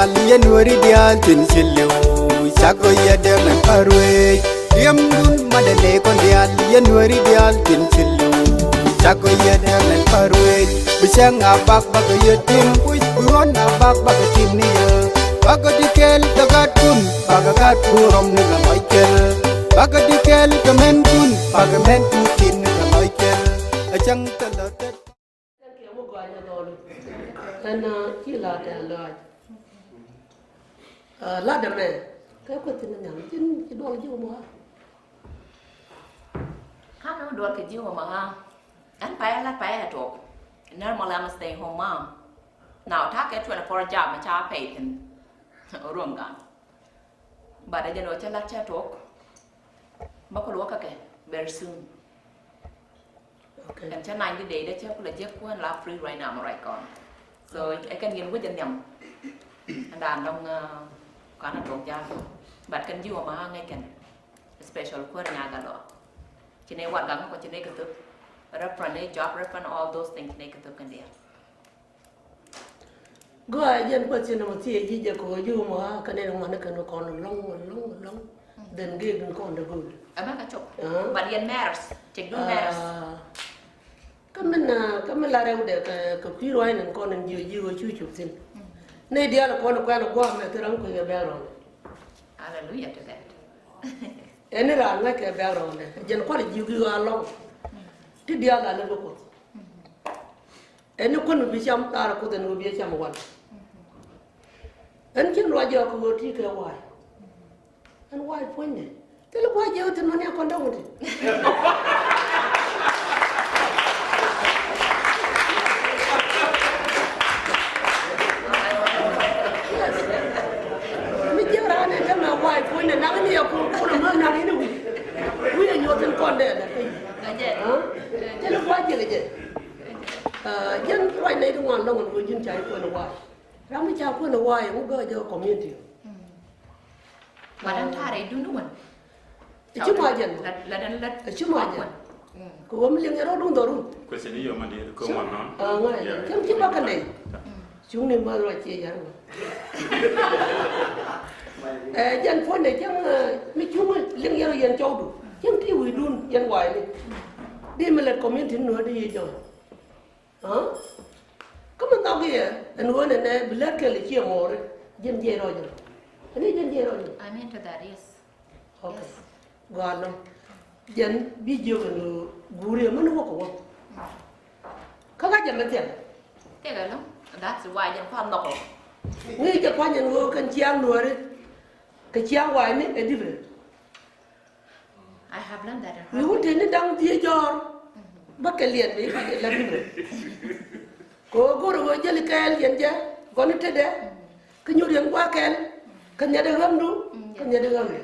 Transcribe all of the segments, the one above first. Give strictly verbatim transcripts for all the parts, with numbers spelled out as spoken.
Yɛn weri diaal tin ci liw, cakɔ yɛ dee mɛn pa̱r wec. Riɛmdun madɛ nee kɔn diaal, yɛn weri diaal tin ci liw, cakɔ yɛ dee mɛn pa̱r wec. Bi cäŋ a bak bakɛ yɛ tim puc, bi ɣɔn a bak bakɛ tim ni yɛ. Bakɛ di kɛl kɛ gat kun, bakɛ gat kun rɔm ni kɛ lɔc kɛl. Bakɛ di kɛl kɛ mɛn kun, bakɛ mɛn kun kin ni kɛ lɔc kɛl. A cäŋ kɛ lɔ tet. Thank you, mi gɔaa nyɛ dhɔli. Ɛn, uh, ci la tɛn lɔac. Uh, la dɛ mɛ. Kɛ kuɛ thin nyam, cin ci duɔl jiw mɔ ha. Kan ni duɔl kɛ jiw mɔ ha. Ɛn payɛ la payɛ tuɔk. Normally, I'm a stay home mom. Now, ta kɛ twenty-four job, ma ca pay thin. Ruom gan. But I don't know, cɛ lat cɛ tuɔk. Bä kɛ luɔk kɛ kɛ very soon. Okay. Kɛn cä nany di dee dee cä kulɛ jek kuɛn la free right now, right gone. So ɛ kɛn yɛn wec ɛ nhiam. Ɛn daan dɔŋ, uh, kanɛ tuɔk jal. But kɛn ji̱ wä ma ŋäc kɛn. Special kuɛn nyaga lɔ. Ci ne warɛgak ni kɔ ci ne kɛ thop. Reference ne job reference, all those things ci ne kɛ thop kɛn diaal. Gɔaa, jɛn question number three, ji̱ jɛ kɔ ji̱ wä mɔ, ah, kɛ nɛn ŋuan ni kɛn kɔn lɔŋ, lɔŋ, lɔŋ. Then gig ni kɔn dɛ go̱o̱l. Ɛ bä kɛ cop. Ah. But yɛn mɛrs, cɛ dun mɛrs. Ah. Kä min, ah, kä min la rɛw dɛ kɛ, kɛ kui̱ rua̱c ni kɔn in ji̱, ji̱ wä cu cop thin. Nɛy diaal kɔn kuɛn gua̱a̱ mɛ thi ram kui̱ kɛ background. Hallelujah to that. Ɛn ni raan ŋa̱c kɛ background dɛ. Jɛn kual ji̱ gi̱ ɣaa lɔŋ. Ti diaal la lɛ bä kuoth. Ɛn ni kuän mi bi cam, raar kuoth ɛn ɣöö bi cam wal. Ɛn cin ruac jɔɔk kɛ ɣöö ti kɛ wa̱a̱y. Ɛn wa̱a̱y puɔ̱nydɛ. Thilɛ gua̱a̱c jiɛk thi̱n mäni a kɔn dɔ̱ŋ ti. Yes. Mi jiɛk raan ɛn tämɛ wa̱a̱y puɔ̱nydɛ, nak ni yɛ kur, kur mäth nak in i̱ wi̱c. Wi̱c ɛ nyuɔth in kɔn dee lɛ piny. Ɛ jɛ. Ɛ? Thilɛ gua̱a̱c jiɛk ɛ jɛ. Ɛ, jɛn ruac nɛy ti ŋuan lɔŋ ɛn ɣöö ji̱n ca ji̱ kuɛn ɛ wa̱a̱y. Ram mi ca kuɛn ɛ wa̱a̱ yɛ ŋu gɔaa jɛ community. But ɛn ta̱a̱ rɛy dun wän. Ɛ ci ma jɛn. Lat, lat, lat. Ɛ ci ma jɛn. Kɛ ɣöö mi liŋ yɛ rɔɔdun dhɔrun. Question i̱ yɔm adi kä wan nɔn. Ah, ŋa̱. Yeah. Cäŋ ci bakɛ nɛy. Cuŋni ma ruac ciɛ yar wä. Ɛ, jɛn puɔ̱nydɛ cäŋ, ɛ, mi cuŋ liŋ yɛ rɔ yɛn cɔwdu. Cäŋ ti wi̱i̱dun yɛn wa̱a̱ ni. Di mi lät community ni nöödi yi jɔn. Kä mi nhɔk i̱ ɛ ɛn ɣöö nɛnɛ bi lät kɛl i̱ ciɛ ŋo̱o̱ri. Jiɛn jiɛc rɔɔdɛ. Ɛn i̱ jiɛn jiɛc rɔɔdɛ. I'm into that, yes. Okay. Yes. Gɔaa nɔ. Jiɛn bi jiök ɛn ɣöö guuri ɛmɛn wä kɛ wä. Kä ka jɛ mɛ thiɛl. Tëëkɛ lɔ. That's why jɛn kua̱r nhɔk ɔ. Ŋi̱i̱c jɛ kuany ɛn ɣöö kɛn ciaŋ nuääri kɛ ciaŋ wa̱a̱ni ɛ different. I have learned that in. Mi wut tëë ni da̱ŋ dhieec jɔ̱ɔ̱r. Bä kɛ liɛt mi la rimɛ. Kɛ ɣöö go̱rɛ ɣöö jäli kɛɛl yɛn jɛ gɔni tetdɛ. Kä nyuur yɛn gua̱a̱ kɛɛl. Kä nhiatdɛ ɣämdu. Kä nhiatdɛ ɣämdu.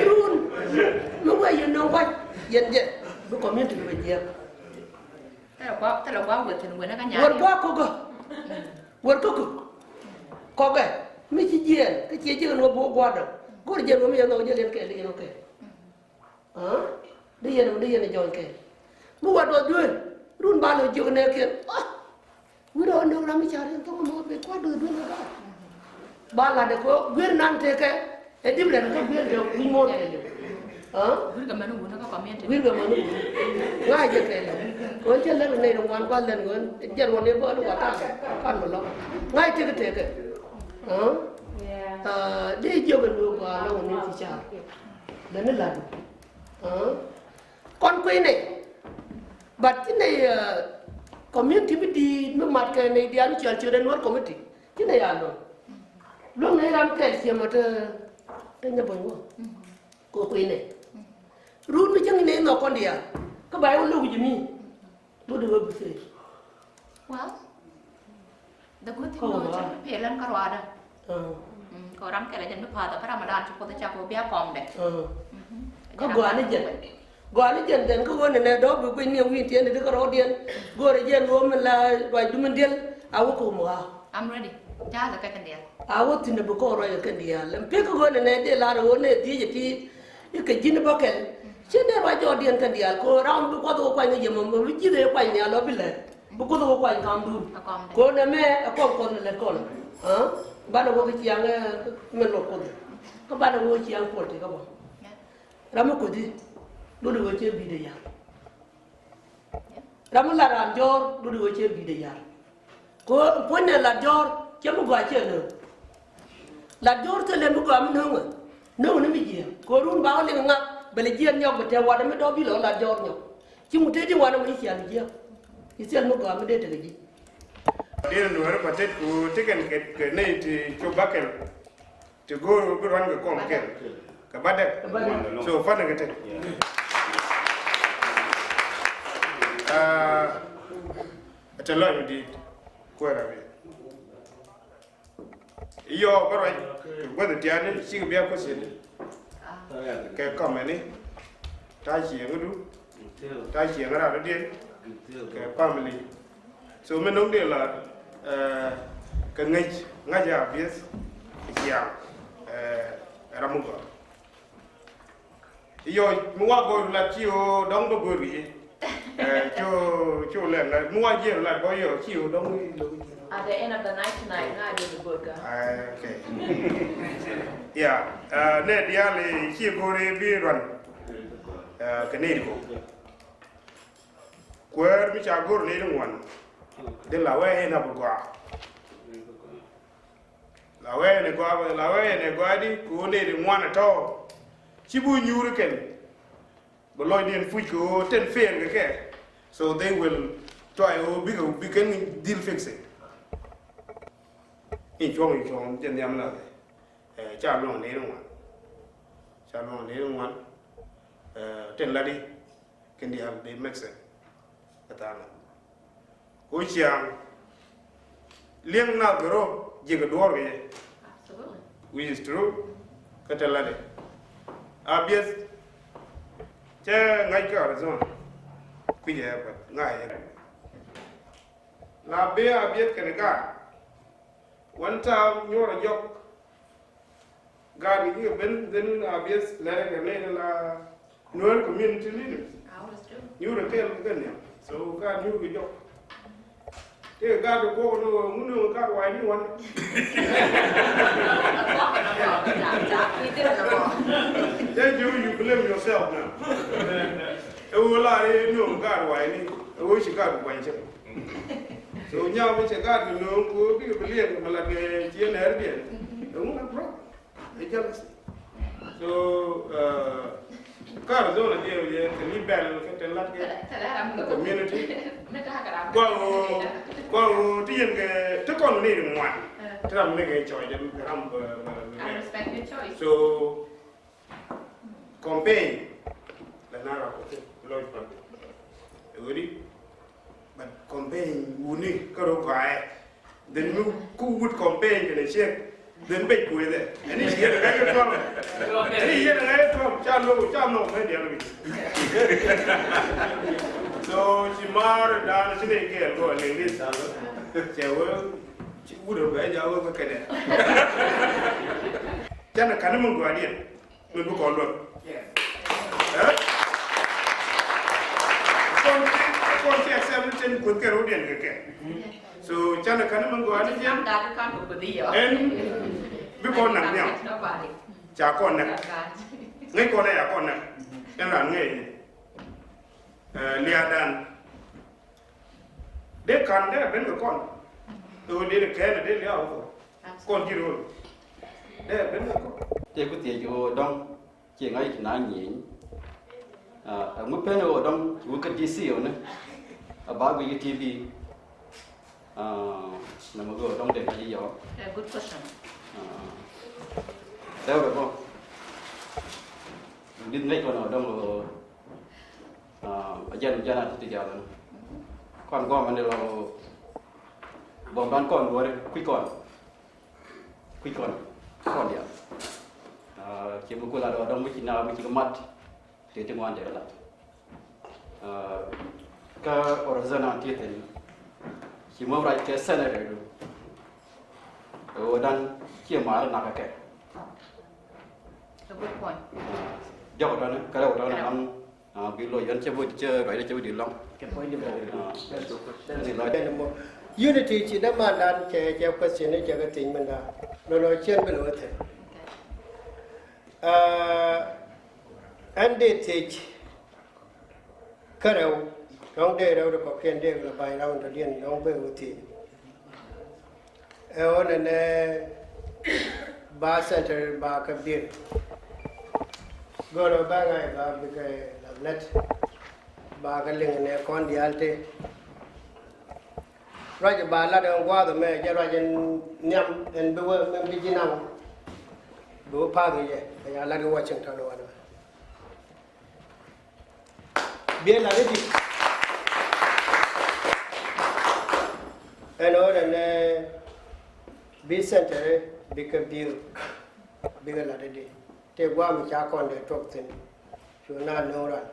Run mi wee yɛn nöŋ gua̱c yɛn jɛ bi community bi jiɛk. Thilɛ gua̱a̱, thilɛ gua̱a̱ wee thi̱n wen kä nyaar. Wär gua̱a̱ kokä. Wär kä kök kɔkɛ mi ci jiɛɛn kä ciɛ jiɛɛn wä bi wä gua̱a̱r dɔ̱ŋ. Go̱r jiɛɛn wä mi yɛn nhɔk jiɛɛn kɛɛl di yɛn wä kɛɛl. Di yɛn, di yɛn jɔɔny kɛɛl. Mi wä duɔth duëël run ba lɔ jiök nɛɛkiɛn. Wi̱rɛ wä nöŋ ram mi ca̱r yɛn thok mɔ bi kua̱r duɔth duëël wä ba. Ba lat dɛ kɛ gui̱r nan tekɛ. Ɛ different kä gui̱r kɛ wi̱c muɔ̱ɔ̱n kɛɛliw. Gui̱r kɛ mɛn wun kä community. Gui̱r kɛ mɛn wun. Ŋa̱c jɛ kɛɛliw. Kɛ ɣän cä lɛn nɛy ti ŋuan kuath lɛn kɛ ɣän jɛn wä ni bä ni wä ta̱a̱ kan mi lɔk. Ŋa̱c tekɛ tekɛ. Dee jiök ɛn wee gɔaa lɔŋ ni ti ca̱r. Lɛn ni la̱t. Kɔn kui̱ nɛy. But ci nɛy community mi di̱i̱t mi mat kɛ nɛy diaal mi cɔal ci rɛn wär community. Ci nɛy a luɔ̱ŋ. Luäŋ nɛy ram kɛl ciɛ mɔ te, te nyɛ bony wä. Kɛ kui̱ nɛ. Run mi cäŋ nɛy nhɔk kɔn diaal. Kä ba yɛ wä lo̱k ji̱ mi. Ŋut di wä bi thee. Well, the good thing kɔ wä ba. Pee lɛn kä ruaadä. Kɔ ram kɛl a jɛn mi pa̱a̱th a kä Ramadan ci Kuoth a cak wä bia kɔmdɛ. Kä gɔaa ni jɛn. Gɔaa ni jɛn then kä ɣöö nɛnɛ dɔ̱ɔ̱k bi guic ni ɛ wi̱i̱n tiɛn di kä rɔɔdiɛn. Go̱o̱rɛ jɛn ɣöö mi la ruac dumin diɛl a wä kɛ wä mi ɣaa. I'm ready. Ja̱a̱th ɛ kɛ kɛn diaal. A wä thi̱n ɛ bi kɔn ruac ɛ kɛn diaal. Ɛn pek kä ɣöö nɛnɛ dee lar ɛ ɣöö nɛ dhiec ɛ ti i̱ kɛ ji̱n bä kɛl. Ci dee ruac jɔɔdiɛn kɛn diaal kɛ ɣöö ram bi kuath ɛ wä kuany ni jɛ mɔ mɔ bi ji̱th ɛ kuany ni a lɔ bi lɛr. Bi Kuoth wä kuany kamdun. Kä nɛmɛ ɛ kɔn Kuɔth ni lät kɔn. Banɛ wä kä ciaŋ, ɛ, min luɔt Kuoth. Kä banɛ wä ciaŋ puɔl ti kä bä. Ram mi Kuothi, duni wä cɛ bi̱i̱dɛ ya̱r. Ram mi la raan jɔɔr, duni wä cɛ bi̱i̱dɛ ya̱r. Kɛ ɣöö puɔ̱nydɛ lat jɔ̱ɔ̱r, cɛ mi gɔaa ciɛ nööŋ. Lat jɔ̱ɔ̱r thilɛ mi gɔaa mi nööŋä. Nööŋä ni mi jiääk. Kɛ ɣöö run ba wä liŋ ŋak, bɛ lɛ jiääk nyɔk bɛ tɛ̈ watdä mi dɔ̱ɔ̱p bi lɛ ɣä lat jɔ̱ɔ̱r nyɔk. Ci ŋut tëë ji̱ wanɛ mi ci cial jiääk. Ci thil mi gɔaa mi dee tekɛ ji̱. Diɛn nuɔ̱ɔ̱ri pa tet ku ti kɛn kɛ, kɛ nɛy ti cop bakɛl. Ti go̱o̱r bi ruan kɛ kɔm kɛl kɛ batdɛ. So fanɛ kɛ te. Ah, te lɔc mi di̱i̱t kuɛɛr a biɛ. Iyɔ bä ruac kɛ guäth tiaani cik bia kuäth cini. Kɛ kɔmɛni ta̱a̱ cieŋädu. Ta̱a̱ cieŋä raadɔdiɛn kɛ family. So mi no̱ŋ dee la, eh, kɛ ŋäc ŋa̱c a bieth ciaŋ, eh, ram mi gɔaa. Iyɔ mi wa go̱o̱r lat ci ɣöö dɔ̱ŋ bä go̱o̱r kɛ ci. Eh, cu, cu lɛn la mi wa jiɛn lat bä iyɔ ci ɣöö dɔ̱ŋ. At the end of the night tonight, ŋa dee bä go̱o̱r kä? Ah, okay. Yeah, eh, nɛ diaal i̱ ci go̱o̱r i̱ bi ruan. Eh, kɛ nɛy ti kɔ. Kuäär mi ca go̱r nɛy ti ŋuan. Di la wee in a bi gɔaa. La wee in a gɔaa, la wee in a gɔaa di ku nɛy ti ŋuan a tɔ̱. Ci bi nyuur kɛn. Bi lɔcdiɛn puc kɛ ɣöö ten fail kɛ kɛ. So they will try ɣöö bikɛ, bikɛ kɛn dhil fix it. In cuɔ̱ŋ in cuɔ̱ŋ jɛ nhiam la. Eh, ca luɔ̱ŋ nɛy ti ŋuan. Ca luɔ̱ŋ nɛy ti ŋuan. Eh, ten la di. Kɛn diaal bɛ make sense. Kɛ tha̱a̱ŋ. Ku ciaŋ liɛŋ nath kɛ rɔ ji̱ kɛ duɔ̱ɔ̱r kɛ yɛ. Absolutely. Which is true. Kä te latdɛ a biɛth. Cɛ ŋa̱c kɛ Arizona. Kui̱cɛ ɛ kuat ŋa̱c ɛ. La bee a biɛth kɛnɛ gaat. One time nyuɔr a jɔk. Gaat kɛ ji̱ kɛ ben dhen a biɛth lɛrɛ kɛ nɛy la Nuer community leaders. Nyuur a kɛɛl kɛ kɛn nhiam. So gaat nyuur kɛ jɔk. Tëë gaat kɛ kuɔk ni ŋun ni gaat wa̱i̱ ni wan. Thank you, you blame yourself now. Ɛ wä la ɛ ni ŋun gaat wa̱i̱ ni ɛ wä ci gaat wa̱i̱ cɛ. So nyam mi cɛ gaat mi no̱o̱ŋ ko bikɛ bi liɛŋ mi la kɛ ciɛ nɛɛr diɛn. Ɛŋu kɛ problem? Ɛ jealousy. So, uh, ka Arizona diɛ yɛ kɛ ni bɛl kɛ te lat kɛ community. Kua ɣöö, kua ɣöö ti yɛn kɛ ti kɔn ni ri ŋuan. Ti ram mi kɛ cɔy jɛ ram bɛ, bɛ, bɛ. So, campaign la na ra ko te lɔc pa. Ɛ weri, but campaign wuni ka ro gɔaa. Then mi ku wut campaign kɛ na check. Then bɛ ku ɛ dɛ. Ɛni ci yɛn ŋa̱c kɛ tuam. Ɛni yɛn ŋa̱c kɛ tuam. Ca lo, ca lo mɛ dial mi. So ci mar dan ci ne kɛ go ne ni. Cɛ wä ci wut ro bɛ ja wä kɛ kɛ dɛ. Ca na kan mi gɔaa diɛ. Min bi kɔn luɔt. Ɛ? Kɔn, kɔn ti accept ni ten kuoth kɛ rɔdiɛn kɛ kɛ. So canɛ kani min gɔaa ni jiɛn. Ɛn bi kɔn nak niam. Ca kɔn nak. Ŋäc kɔn ɛ ya kɔn nak. Ɛn ran ŋäc. Ɛ, liadan. Dee ka̱n dee ben kɛ kɔn. Dee wä dee kɛɛn dee liaw kɔ. Kɔn ji̱ ro̱l. Dee ben kɛ kɔn. Tëë ku thiec ɣöö dɔ̱ŋ ciɛ ŋa̱c ti na nyieny. Ɛ mi pen ɣöö dɔ̱ŋ ci wä kä D C ɣöö ni a ba guic kä T V. Nɛ mɛ ɣöö dɔ̱ŋ dee ŋa̱c i̱ yɔɔ. A good question. Dee wä kɔ. Dit ŋäc kɔn ɣöö dɔ̱ŋ ɣöö a jɛn jɛn a ti ti jal. Kɔn gɔmɛ ni lɔ bɔm dan kɔn duɔri kui̱ kɔn. Kui̱ kɔn kɔn dial. Ci mi kula dɔ dɔŋ mi ci na mi ci mat. Ti ti ŋuan dee la. Kä Arizona ti thin. Ci mom rac kɛ senator du. Ɛ wä dan ci mar nak kɛ. A good point. Jɔk tɔni kɛ rɛw tɔni nam. Bi lo yɔn cɛ bodi cɛ ruacdɛ cɛ bodi lɔŋ. Unity ci dämandan cɛ, cɛ question ni cɛ kɛ thiec mindan. Nɔ nɔ cien bi lɔ thiec. Ɛn dee thiec kä rɛw, dɔ̱ŋ dee rɛw di kɔkiɛn dee lɔ ba̱ny round dɔ̱diɛn dɔ̱ŋ bee wä thiec. Ɛ ɣöö nɛnɛ ba center ba kɛ bi̱r. Gör ɣöö ba ŋa̱c ba bikɛ la lät ba kɛ liŋ nɛ kɔn diaal tëë. Ruac ba lat ɛn gua̱a̱th ɛmɛ jɛ ruac ɛn nhiam ɛn bi wä ɛn bi ji̱ naŋ. Bi wä pa̱a̱th kɛ jɛ kɛ ya lat kɛ Washington wanɛ. Biɛ lat i̱di. Ɛn ɣöö nɛnɛ bi center bikɛ bi̱r bikɛ lat i̱di. Tëë gua̱a̱th mi ca kɔn dee tuɔk thi̱n. Cu na nööŋ ran.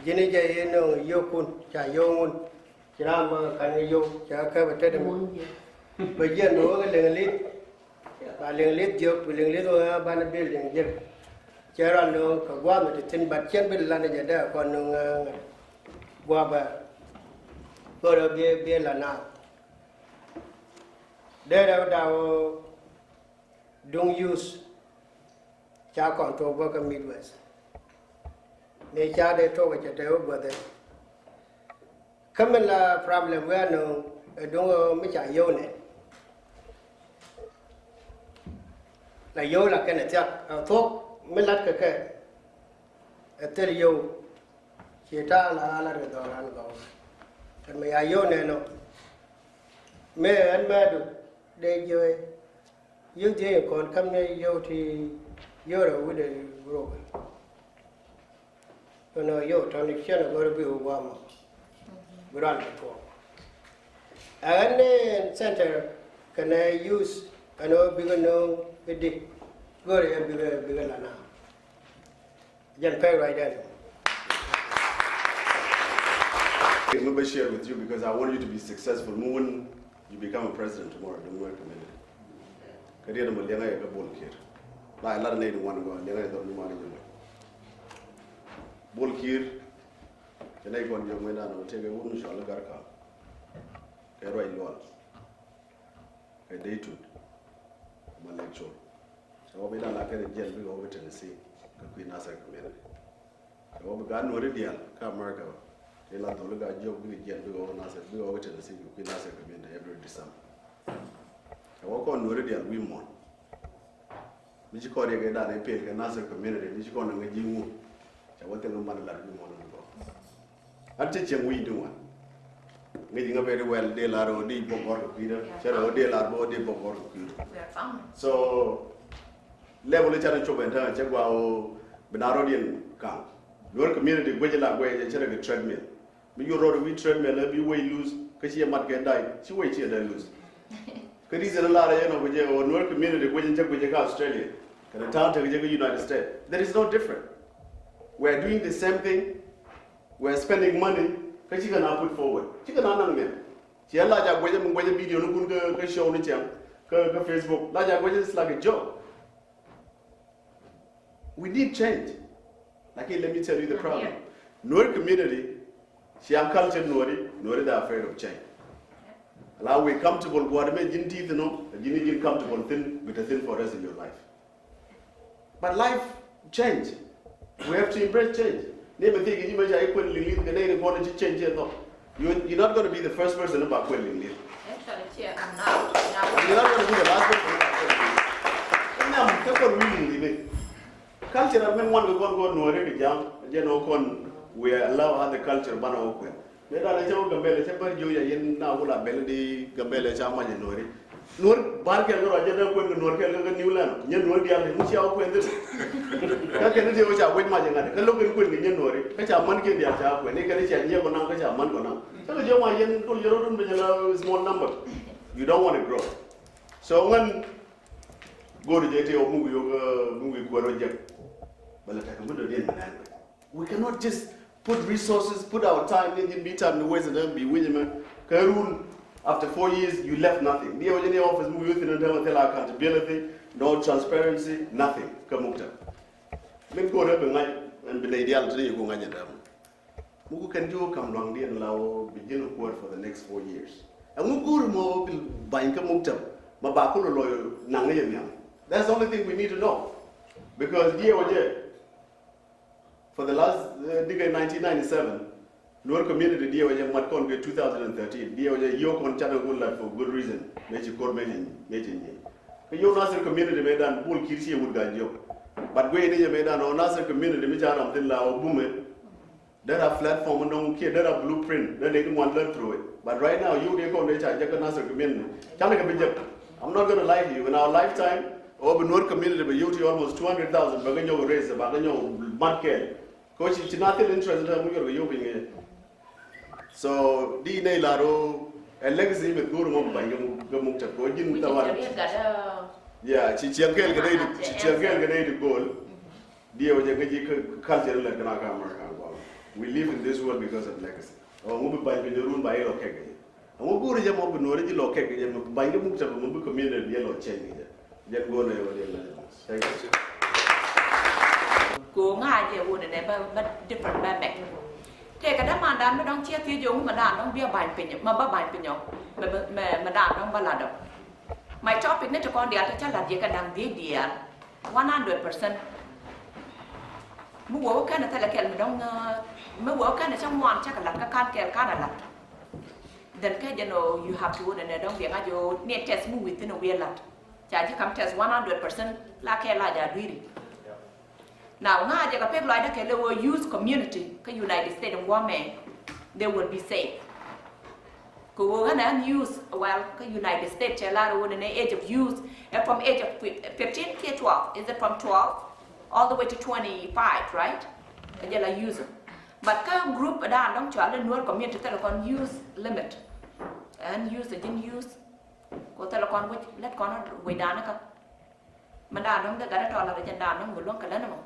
Ji̱n i̱ jɛ i̱ nööŋ yio̱o̱kun ca yio̱o̱ŋun. Ci raan bä ka̱n kɛ yio̱w cɛ kɛ kɛpɛ tetdɛ mɔ. Bɛ jiɛn bɛ wä kɛ liŋ li̱th. Ba liŋ li̱th jiök bi liŋ li̱th wä banɛ building jiök. Cɛ raan nööŋ kɛ gua̱a̱th mi ti thi̱n bat cɛn bi lan jɛ dee kɔn nööŋ ŋa̱ gua̱a̱th bɛ. Bä rɛ biɛ biɛ la naath. Dee rɛ wä daw duŋ youth. Ca kɔn tuɔk bä kä Midwest. Mëë ca dee tuɔk cɛ te wä guäthɛ. Kä mi la problem wiaa nööŋ ɛ duŋ ɣöö mi ca yio̱w nɛ. La yio̱w la kɛn ɛ thiak ɛ thuɔ̱k mi lat kɛ kɛ. Ɛ thil yio̱w ci ta̱a̱ la ɣa̱ lat kɛ dhɔran gɔw. Kɛn mi ya yio̱w nɛ nɔ. Mëë ɛn mɛɛdu dee jiöc. Yio̱w dhiec in kɔn käm ni yio̱w ti yio̱w rɛw wi̱cdɛ rok. Ɛn ɣöö yio̱w tɔ̱ni ciɛn ɛ gɔ̱r bi wä gua̱a̱mɔ. Bi ruan kɛ tuɔɔk. Ɛ ɣän ni center kɛnɛ youth ɛn ɣöö bikɛ nööŋ i̱di. Gör yɛ bikɛ bikɛ la na. Jɛn pɛk ruacdan. Mi bä share with you because I want you to be successful. Mi wun you become a president tomorrow, don't worry, community. Kä diet mɔ liɛŋä yɛ kä Bol Kiir. La lat nɛy di wan gɔaa liɛŋä yɛ dhɔr ni mɔ ni jɛ mɔ. Bol Kiir. Kɛ nɛy kɔn jɛ mɔ indan ɔ tëëkɛ wun mi cɔal i̱ Garka. Kɛ ruac lual. Kɛ Dayton. Ma lɛk col. Cɛ wä bi la la kɛn jiɛn bikɛ wä kä Tennessee kɛ kui̱ Nasir community. Cɛ wä bi gaa nuɔri diaal kä America. Ti la dholi gaa jiɔk bikɛ jiɛn bikɛ wä kä Nasir bikɛ wä kä Tennessee kɛ kui̱ Nasir community every December. Cɛ wä kɔn nuɔri diaal wi̱i̱ muɔ̱ɔ̱n. Mi ci kɔn riɛk ɛ dan ɛ pel kɛ Nasir community mi ci kɔn ɛ ŋäc ji̱ ŋu. Cɛ wä thil mi man lat wi̱i̱ muɔ̱ɔ̱n mi gɔɔ. An cä cieŋ wi̱i̱ ti wan. Ŋäc ŋä very well dee lar ɣöö dee bok gɔr kɛ kui̱dä cɛ rɛ ɣöö dee lar bä ɣöö dee bok gɔr kɛ kui̱dä. So level i̱ cat i̱ cop ɛn täämɛ cɛ gua ɣöö bi na rɔ̱diɛn ka̱ŋ. Nuɔr community guec i̱ la guec ɛ cɛ rɛ kɛ treadmill. Mi yur rɔɔd wi̱i̱ treadmill ɛ bi wec lose kä ci ɛ mat kɛ day ci wec ci ɛ day lose. Kä reason i̱ lar ɛ yɛn ɔ guec ɛ ɣöö nuɔr community guec in cä guec ɛ kä Australia kɛnɛ ta̱a̱ tek jɛ kä United States. There is no different. We are doing the same thing. We are spending money kä cikɛ na put forward. Cikɛ na naŋ mɛn. Ciɛ la ca guecä mi guecä video ni kun kä, kä show ni cɛŋ kä, kä Facebook. La ca guecä is like a joke. We need change. Lakin let me tell you the problem. Nuer community, ciaŋ culture Nueri, Nueri they are afraid of change. La we comfortable gua̱a̱r mɛ ji̱n ti̱i̱th nɔ, ji̱n ji̱n comfortable thin, bi te thin for rest of your life. But life change. We have to embrace change. Ni mɛ thiek ji̱ mɛ ca i̱ kuɛn liŋ li̱th kɛ nɛy ni guɔ̱n ci change ciɛ thɔk. You, you're not going to be the first person about kuɛn liŋ li̱th. Actually, cheer, I'm not. You're not going to be the last person about kuɛn liŋ li̱th. Nam kɛ kɔn wi̱i̱ liŋ li̱th. Culture mɛn wan kɛ kɔn kɔn Nuɔri kɛ ja̱a̱ŋ jɛn ɔ kɔn we allow other culture banɛ ɔ kuɛn. Mëë dan ɛ cä wä Gambɛlɛ cä bär jiö ya yɛn na wula bɛl di Gambɛlɛ ca mac ɛ Nuɔri. Nuɔr bar kɛl kɛ ruac jɛ dee kuɛn kɛ Nuɔr kɛl kɛ New Land. Nyɛ Nuɔr diaal kɛ mi cia wä kuɛn thil. Kä kɛn ti wä ca wec mac ɛ ŋa̱t. Kä lo̱k kɛn kuɛn kɛ nyɛ Nuɔri. Kä ca man kiɛn diaal ca kuɛn. Ni kɛn cia nyɛ kɔ naŋ kä ca man kɔ naŋ. Kä kɛ jiö mac yɛn dol yɛ rot dun bi jɛ la small number. You don't want to grow. So ŋän go̱o̱r jɛ ti wä muk yo̱k muk kuɛn rɔ jɛk. Bɛ la tɛk mi dɔ diɛn mɛ nɛn. We cannot just put resources, put our time in, in bi time ni waste and then bi wi̱c mɛ. Kɛ run after four years you left nothing. Ni ɛ wä jɛ ni office mi wi̱i̱ thin and then thil accountability, no transparency, nothing. Kä mukta. Min ko rɛ bi ŋa̱c and bi nɛy diaal ti ni ku ŋa̱c and then. Ŋu kɛn ji̱ wä kam luaŋdiɛn la wä bi ji̱n kuäär for the next four years. Ɛŋu guur mɔ wä bi ba̱ny kä muktab ma ba kulɛ lɔy naŋ ni jɛ nhiam. That's the only thing we need to know. Because diɛ wä jɛ for the last uh, decade nineteen ninety-seven, Nuer community diɛ wä jɛ mat kɔn kɛ two thousand and thirteen, diɛ wä jɛ yio̱w kɔn canɛ wä lat for good reason. Mëë ci ko̱r mëë ci, mëë ci nyieny. Kɛ yio̱w Nasir community mëë dan bul ki̱r ci wut ga̱ jiök. But guiy ni jɛ mëë dan ɔ Nasir community mi ca ram thin la ɔ bumɛ. Dee ra platform nɔŋ kiɛ dee ra blueprint dee dee di ŋuan learn through it. But right now, yio̱w dee kɔn dee ca jɛ kä Nasir community. Canɛ kɛ bi jɛ. I'm not gonna lie to you. In our lifetime, ɔ bi Nuer community bi yio̱w ti almost two hundred thousand, ba kɛ nyɔk raise, ba kɛ nyɔk mat kɛɛl. Kɛ ci, ci nothing interest in term of your yio̱w piny kɛ. So di nɛy lar ɔ ɛ legacy mi go̱o̱r ŋɔm ba̱ny kɛ muk, kɛ muk tɛk kɛ ji̱n mi thawan. Yeah, ci ciɛŋ kɛɛl kɛ nɛy di, ci ciɛŋ kɛɛl kɛ nɛy di go̱o̱l. Diɛ wä jɛ ŋäc i̱ kä culture lɛt kɛn a kä America ŋuam. We live in this world because of legacy. Ɔ ŋu bi ba̱ny piny run ba ilɔ kɛk kɛ jɛ. Ŋu go̱o̱r jɛ mɔ bi Nuɔr ji̱ lɔ kɛk kɛ jɛ, mɔ bi ba̱ny kɛ muk tɛk mɔ bi community biɛ lɔ change kɛ jɛ. Jɛn go̱o̱r nɛ wä diɛ ŋäc. Thank you. Ko ŋa jɛ wun nɛ ba, ba different ba mɛk. Tëë kɛ dämandan mi dɔ̱ŋ ciɛ thiec jɛ ŋu ma dan dɔ̱ŋ biɛ ba̱ny piny, ma ba ba̱ny piny ɔ. Ma, ma, ma dan dɔ̱ŋ ba la dɔ̱ŋ. My topic ni ti kɔn diaal ti ca lat yɛ kɛ da̱ŋ dhiec diaal. One hundred percent. Mi wä wä kɛn a thilɛ kɛl mi dɔ̱ŋ, mi wä wä kɛn a ca ŋuan ca kɛ lat kä kan kɛl kan a lat. Then kɛ jɛ nɔ you have to wä nɛ dɔ̱ŋ biɛ ŋa̱c jɛ ni test mi wi̱i̱ thin a wi̱i̱ a lat. Ca ji̱ kam test one hundred percent la kɛl la ja dui̱ri. Now ŋa̱ jɛ kɛ pek lɔcdä kɛ lɛ wä use community kä United States in guɔmɛ, they will be safe. Kɛ ɣöö ɣän ɣän use, well, kä United States cɛ lar ɣöö nɛ age of use ɛ from age of fifteen kiɛ twelve, is it from twelve all the way to twenty-five, right? Ɛ jɛ la use. But kä group dan dɔ̱ŋ cɔal in Nuer community thilɛ kɔn use limit. Ɣän use ɛ ji̱n use. Kɛ thilɛ kɔn wec lät kɔn wec dan kä. Mɛ da̱a̱n dɔ̱ŋ dee gat ɛ tɔɔl lat ɛ jɛn da̱a̱n dɔ̱ŋ bi luäŋ kɛ lät ɛmɔ.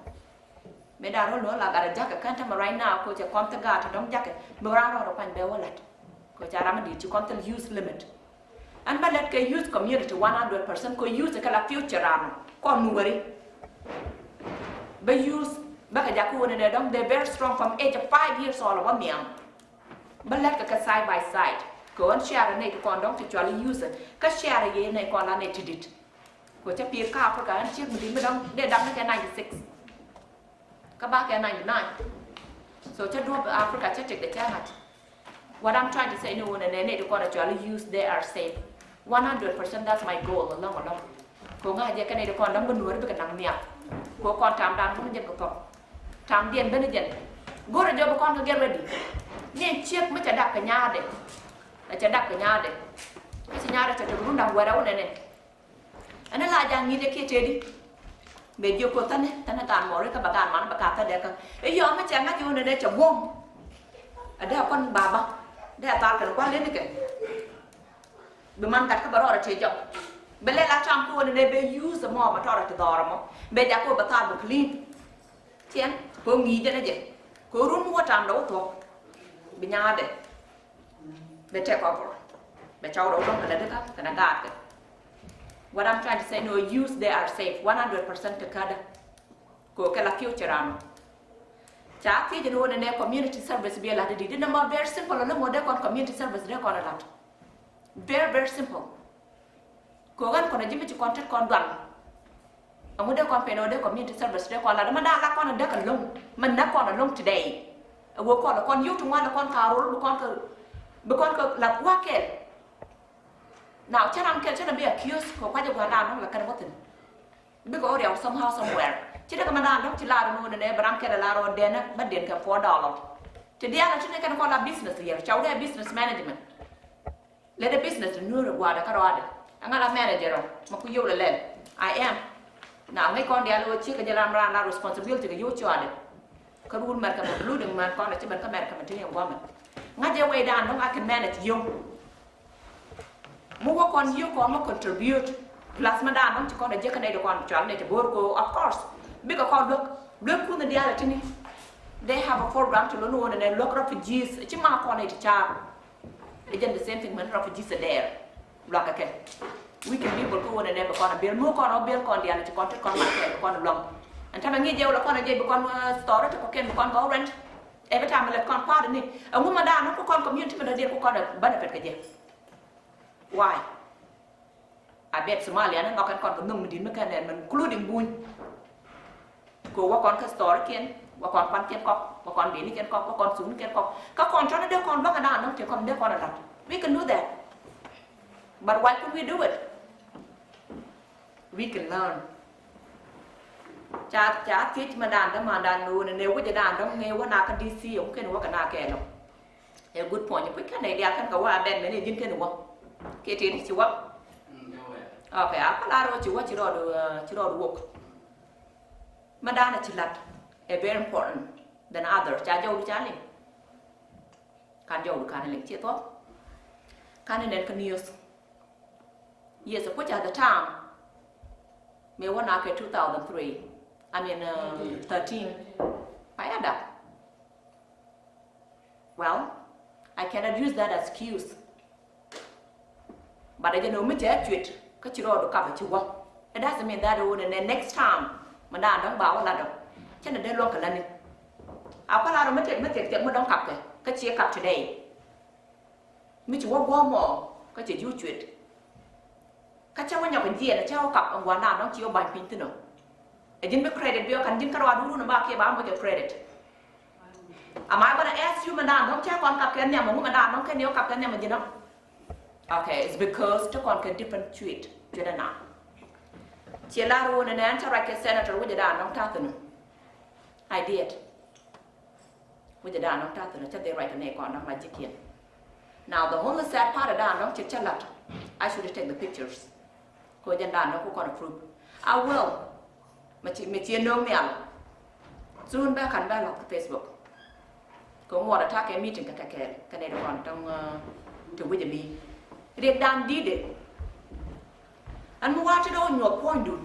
Mɛ da̱a̱n rɔ̱ luäŋ la gat ɛ jakä kɛn tämɛ right now kɛ cɛ kɔn thil gaat dɔ̱ŋ jakä mɛ ram rɔ̱ rɔ kuany bɛ wä lat. Kɛ ca ram mi di̱i̱t ci kɔn thil use limit. Ɛn bä lät kɛ use community one hundred percent kɛ use kɛ la future ram kɔn nuɔri. Bɛ use bä kɛ jakä wä nɛ dɔ̱ŋ they very strong from age of five years old wä nhiam. Bä lät kɛ kɛ side by side kɛ ɣän share nɛy ti kɔn dɔ̱ŋ ti cual use kä share yɛ nɛy kɔn la nɛy ti di̱t. Kɛ cä pi̱i̱r kä Africa ɛn ciek mi di̱t mi dɔ̱ŋ dee dam ni kɛ ninety six. Kä ba kɛ ninety nine. So cä duɔ̱p Africa cä tëkdɛ cä ŋa̱t. What I'm trying to say ni wun ɛ nɛ nɛy ti kɔn ɛ cual use they are safe. One hundred percent, that's my goal along along. Kɛ ŋa̱ jɛ kɛ nɛy ti kɔn dɔ̱ŋ bi nuɔ̱ɔ̱ri bikɛ naŋ nhial. Kɛ kɔn tamdan kɔn jɛ kɛ thɔk. Tamdiɛn ben jɛn. Go̱rɛ jɔp kɔn kɛ get ready. Ni ciek mi cɛ dak kɛ nyaadɛ. Ɛ cɛ dak kɛ nyaadɛ. Kä ci nyaadɛ cɛ tek run da̱ŋ wɛrɛ wun ɛ nɛ. Ɛn la ja̱ ŋi̱i̱c ɛ kiɛ tëëdi. Bɛ jiök koth thäni thäni gaan mɔri kä bɛ gaan man bɛ ka̱a̱th thädɛ kä i̱ yɔm mi cɛ ŋa̱c i̱ wun ɛ nɛ cɛ guɔ̱m. Ɛ dee kɔn baba dee thal kɛn kua̱l leni kɛ. Bi man gat kä bɛ rɔɔdɛ tëë jɔk. Bɛ lɛ la tam kä wun ɛ nɛ bɛ use mɔ mɛ tɔrɛ ti dhɔrɛ mɔ bɛ jakä wä bɛ thal bɛ clean. Tiɛn kɛ ŋi̱i̱c jɛn ɛ jɛ kɛ run mi wä tam dɛ wä thuɔ̱k. Bi nyaadɛ. Bɛ take over. Bɛ cɔw rɔ wä dɔ̱ŋ kɛ lɛ dikä kɛnɛ gaatkɛ. What I'm trying to say, no, use they are safe one hundred percent kɛ kädä. Kɛ kɛ la future ram. Ca thiec ni wä nɛ nɛ community service bi a lat di di nɛ ma very simple ni mɔ dee kɔn community service dee kɔn a lat. Very, very simple. Kɛ ɣän kɔn a ji̱ mi ci kɔn tet kɔn dual. Ɛŋu dee kɔn pen ɣän dee community service dee kɔn lat mɛ da̱a̱ la kɔn a dee kɛ lo̱ŋ mɛ nɛ kɔn a lo̱ŋ today. Ɛ wee kɔn a kɔn youth ŋuan a kɔn ka rol bi kɔn kɛ bi kɔn kɛ la kua kɛl. Now cä ram kɛl cä na bi accuse kɛ kuac a gua̱a̱r da̱a̱n dɔ̱ŋ la kɛn wä thi̱n. Bikɛ wä riaw somehow somewhere ci dee kɛ mɛ da̱a̱n dɔ̱ŋ ci lar ni wä ni nɛ bi ram kɛl a lar wä dɛn a bä dɛn kɛ four dollar. Ti diaal a ti ni kɛn kɔn la business yɛr ca wä dee business management. Lɛ dee business ni nuɔ̱ɔ̱r ɛ gua̱a̱dɛ kä rɔaadɛ. Ɛŋa la manager ɔ mɛ ku yio̱w lɛ lɛl. I am. Na ŋäc kɔn diaal ɣöö cikɛ jɛ ram raan la responsibility kɛ yio̱w cuaadɛ. Kä ruun mɛr kɛ mɛ including mɛn kɔn ɛ ci ben kä mɛr kɛ mɛ ti ni ɛ gua̱mɛ. Ŋa̱c jɛ wecdan dɔ̱ŋ a kɛ manage yio̱w. Mi wä kɔn yio̱w kɔn mɛ contribute. Plus mɛ daan dɔ̱ŋ ci kɔn ɛ jiäk kä nɛy di kɔn cual nɛy ti bo̱o̱r ko of course. Bikɛ kɔn luäk luäk kun diaal ɛ ti ni. They have a program ti lo̱n wä nɛ nɛ luäk refugees ci ma kɔn nɛy ti caar. Ɛ jɛn the same thing mɛn refugees ɛ dɛɛr. Luakä kɛ. Weekend people kä wä nɛ nɛ bi kɔn a bil mi kɔn ɔ bil kɔn diaal ci kɔn tet kɔn mat kɛ bi kɔn luäŋ. Ɛn tämɛ ŋi̱i̱c jɛ wä lɛ kɔn a jɛ bi kɔn, uh, store ti kɔkiɛn bi kɔn kɛ wä rent. Every time mi lät kɔn party ni, ɛŋu mi da̱a̱n ni ku kɔn community mi dɔ̱diɛn ku kɔn benefit kɛ jɛ? Why? A bɛt Somalia ni nhɔk kɛn kɔn kɛ nho̱ŋ mi di̱t mi kɛn ɛn min, including buny. Kɛ wä kɔn kä story kiɛn, wä kɔn pan kiɛn kɔk, wä kɔn beni kiɛn kɔk, wä kɔn suni kiɛn kɔk. Kä kɔn tɔni dee kɔn bäŋ a da̱a̱n ni ti kɔn dee kɔn a la̱t. We can do that. But why couldn't we do it? We can learn. Ca, ca thiec ma da̱a̱n dämandan ni wun ni wi̱cɛ da̱a̱n däŋ ŋee wä na kä D C, ŋu kɛn wä kɛ na kɛɛl ɔ. A good point. Puc kɛn nɛy diaal kɛn kɛ wä a bɛn mɛn i̱ ji̱n kɛn wä. Kiɛ tëë ti ci wä. Okay, a kɔl a rɔ ci wä ci rɔɔd, uh, ci rɔɔd wok. Ma da̱a̱n a ci lat a very important than other. Ca jɔwdu ca liŋ. Kan jɔwdu kan liŋ ci thuɔk. Kan nɛn kä news. Yes, a puc at the time. Mëë wä na kɛ two thousand three. I mean, uh, thirteen. I had that. Well, I cannot use that excuse. But I just know mi cɛ cuet kä ci rɔɔdu kap a ci wä. It doesn't mean that in the next time mi da̱a̱n dɔ̱ŋ ba wä la dɔ̱ŋ cɛ ni dee luɔ̱ŋ kɛ lätni. A kɔl a rɔ mi tëk mi tëk tëk mi dɔ̱ŋ kap kɛ kä ci kap today. Mi ci wä guɔ̱ɔ̱mɔ kä cɛ ji̱ wä cuet. Kä cä wä nyɔk jiɛn cä wä kap ɛn gua̱ndan dɔ̱ŋ ci wä ba̱ny piny thi̱n ɔ. Ɛ ji̱n bi credit bi ɔ kɛn ji̱n kä ruaadun run ba kiɛ ba moc ɛ credit. Am I gonna ask you mɛndan dɔ̱ŋ cä kɔn kap kɛ nhiam ɛŋu mɛndan dɔ̱ŋ kɛn ni wä kap kɛ nhiam ɛ ji̱n ɔ? Okay, it's because ti kɔn kɛ different cuet cuet ɛna. Ciɛ lar wun ɛnɛ ɛn cä ruac kɛ senator wi̱cɛ dan dɔ̱ŋ ta̱thi̱n ɔ. I did. Wi̱cɛ dan dɔ̱ŋ ta̱thi̱n ɔ cä dhil ruac kɛ nɛy kɔn dɔ̱ŋ la ji̱kiɛn. Now the only sad part ɛ dan dɔ̱ŋ ci cä lat. I should take the pictures. Kɛ jɛn dan dɔ̱ŋ ku kɔn approve. I will. Mɛ ci, mɛ ci no̱o̱ŋ nhial. Soon bɛ kan bɛ lɔk Facebook. Kɛ ŋuɔt a ta̱kɛ meeting kɛ kɛ kɛɛl kɛ nɛy ti kɔn dɔ̱ŋ, uh, ti wi̱cɛ mi. Riɛk dan di̱i̱dɛ. Ɛn mi wa̱a̱ ti dɔ̱ŋ nyuɔth puɔ̱nydun.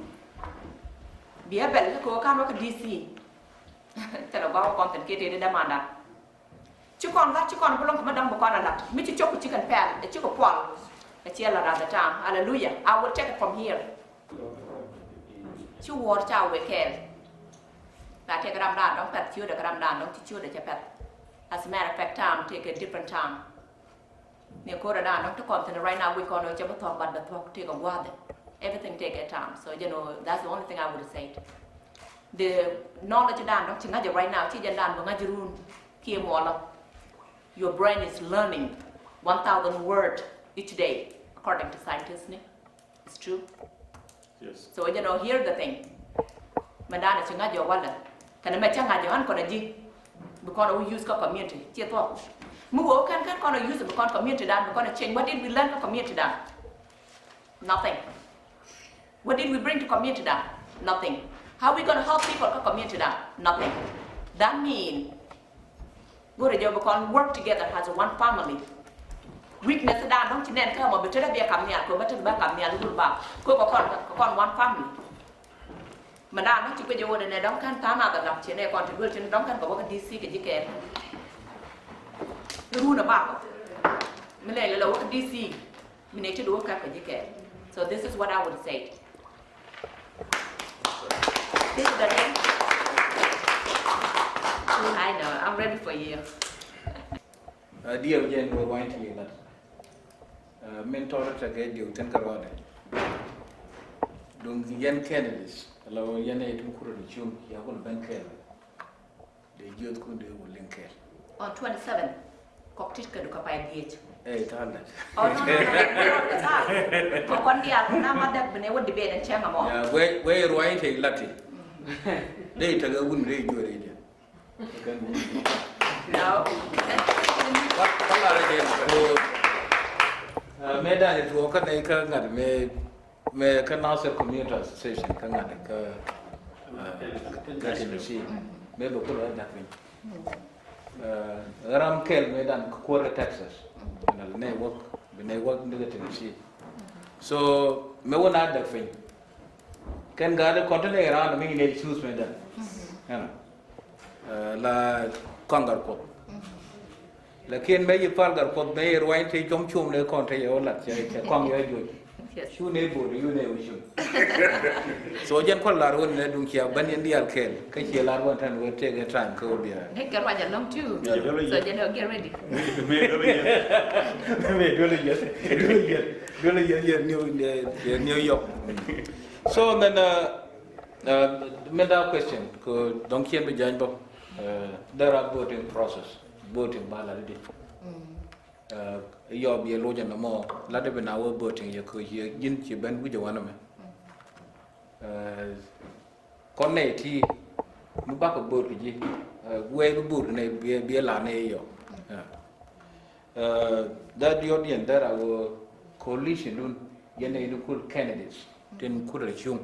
Bi ɛ bɛl kɛ kɛ kan wä kɛ D C. Thilɛ gua̱a̱k wä kɔn thi̱n kiɛ tëë di dämandan. Ci kɔn lat ci kɔn bi lɔŋ kɛ mi dɔ̱ŋ bi kɔn a lat mi ci cop ci kɛn pɛl ɛ ci kɛ puɔl. Ɛ ci ɛ lat at the time. Hallelujah. I will take it from here. Ci wuɔ̱ɔ̱r ca wee kɛɛl. Ba tëëkɛ ram daan dɔ̱ŋ pɛth ciötdɛ kɛ ram daan dɔ̱ŋ ci ciötdɛ cɛ pɛth. As a matter of fact, time tëëkɛ different time. Ni ko̱r ɛ daan dɔ̱ŋ ti kɔn thi̱n right now wi̱c kɔn ɛ cɛ bi thuɔ̱k but bɛ thuɔ̱k tëëkɛ gua̱a̱th. Everything take a time. So you know that's the only thing I would say. The knowledge dan dɔ̱ŋ ci ŋa̱c right now ci jɛn dan bä ŋa̱c run kiɛ muɔlɔ. Your brain is learning one thousand word each day according to scientists ni. It's true. Yes. So you know, hear the thing. Mɛ dan ci ŋa̱c walɛ kɛn mɛ cä ŋa̱c an kɔn a ji̱ bi kɔn a use kä community ci thuɔk. Mi wee kɛn kɛn kɔn a use bi kɔn community dan bi kɔn a change. What did we learn kä community dan? Nothing. What did we bring to community dan? Nothing. How we gonna help people kä community dan? Nothing. That mean go̱rɛ jɛ bi kɔn work together as one family. Weakness dan dɔ̱ŋ ci nɛn kä mɔ bi te dee bi a kam nhial kɛ mɛ te dee bi a kam nhial wur ba kɛ kɔn kɛ kɔn one family. Mɛ dan dɔ̱ŋ ci guic jɛ wä nɛ dɔ̱ŋ kɛn tha̱a̱ŋ nath a lam ci nɛ kɔn ti duel ci nɛ dɔ̱ŋ kɛn kɛ wä kä D C kɛ ji̱ kɛɛl. Run a bakɔ mi lɛ lɛ lɛ wä kä D C. Mi nɛ ti duɔ̱k kap kɛ ji̱ kɛɛl. So this is what I would say. This is the thing. I know, I'm ready for you. Diɛw jɛn wä ruany ti lat. Min tɔrɔ tɛ kɛ diɛw tin kɛ rɔɔdɛ. Duŋ yɛn candidates la wä yɛn ɛ tum kurɛ ni cum ya kun ben kɛɛl. Dee jiöth kun dee wä liŋ kɛɛl. On twenty seven. Kɔk tit kɛ du ka pay dhiec. Ɛ ta̱a̱ lɛ. Oh no no no. Kɔn diaal na ma dek bene wä debate ɛn cɛŋ amɔ. Ya guɛ guɛ ruany te lati. Dee te ga wun dee juɔri jɛ. No. Kala rɛ jɛ ko. Mɛ dan it wɔ ka ne ka ŋat mɛ Mɛ kä Nasir Community Association kä ŋa̱t kä kä Tennessee. Mɛ bɛ kulɛ dak piny. Ram kɛl mɛ dan kuɔr kä Texas. Nɛ wä bi nɛ wä ni kä Tennessee. So mɛ wä na dak piny. Kɛn gaat kɔn te nɛ ran mi nɛ choose mɛ dan. Ɛnɔ. La kɔŋ gar kuɔth. Lakin mɛ yi pal gar kuɔth mɛ yi ruany te com com le kɔn te yɛ wä lat cɛ cɛ kɔŋ yɛ juɔc. Cu nɛ bo̱o̱r, cu nɛ wä cuŋ. So jɛn kual lar wä nɛ duŋ cia bän yɛn diaal kɛɛl. Kä cie lar wä tɛn wä tëëkɛ time kä wä bia. Nɛ kɛ ruac alɔŋ too. Yeah. So jɛn ɔ get ready. Mɛ duɔl yɛ, duɔl yɛ, duɔl yɛ, yɛ New, yɛ New York. So then, uh, uh, mɛ da question kɛ dɔŋ ciɛn bi jany bä. Uh, there are voting process, voting ba la di. Yɔ biɛ loc ɛn nɔmɔ la dee bi na wä voting yɛ kɛ yɛ ji̱n ci ben wi̱cɛ wanɛ mɛ. Kɔn nɛ ti mi bakɛ vote kɛ ji̱ wee bi vote nɛ biɛ biɛ la nɛ yɔ. That diɔt yɛn dee ra wä coalition dun yɛn nɛ in kul candidates tin kul rɛ cuŋ.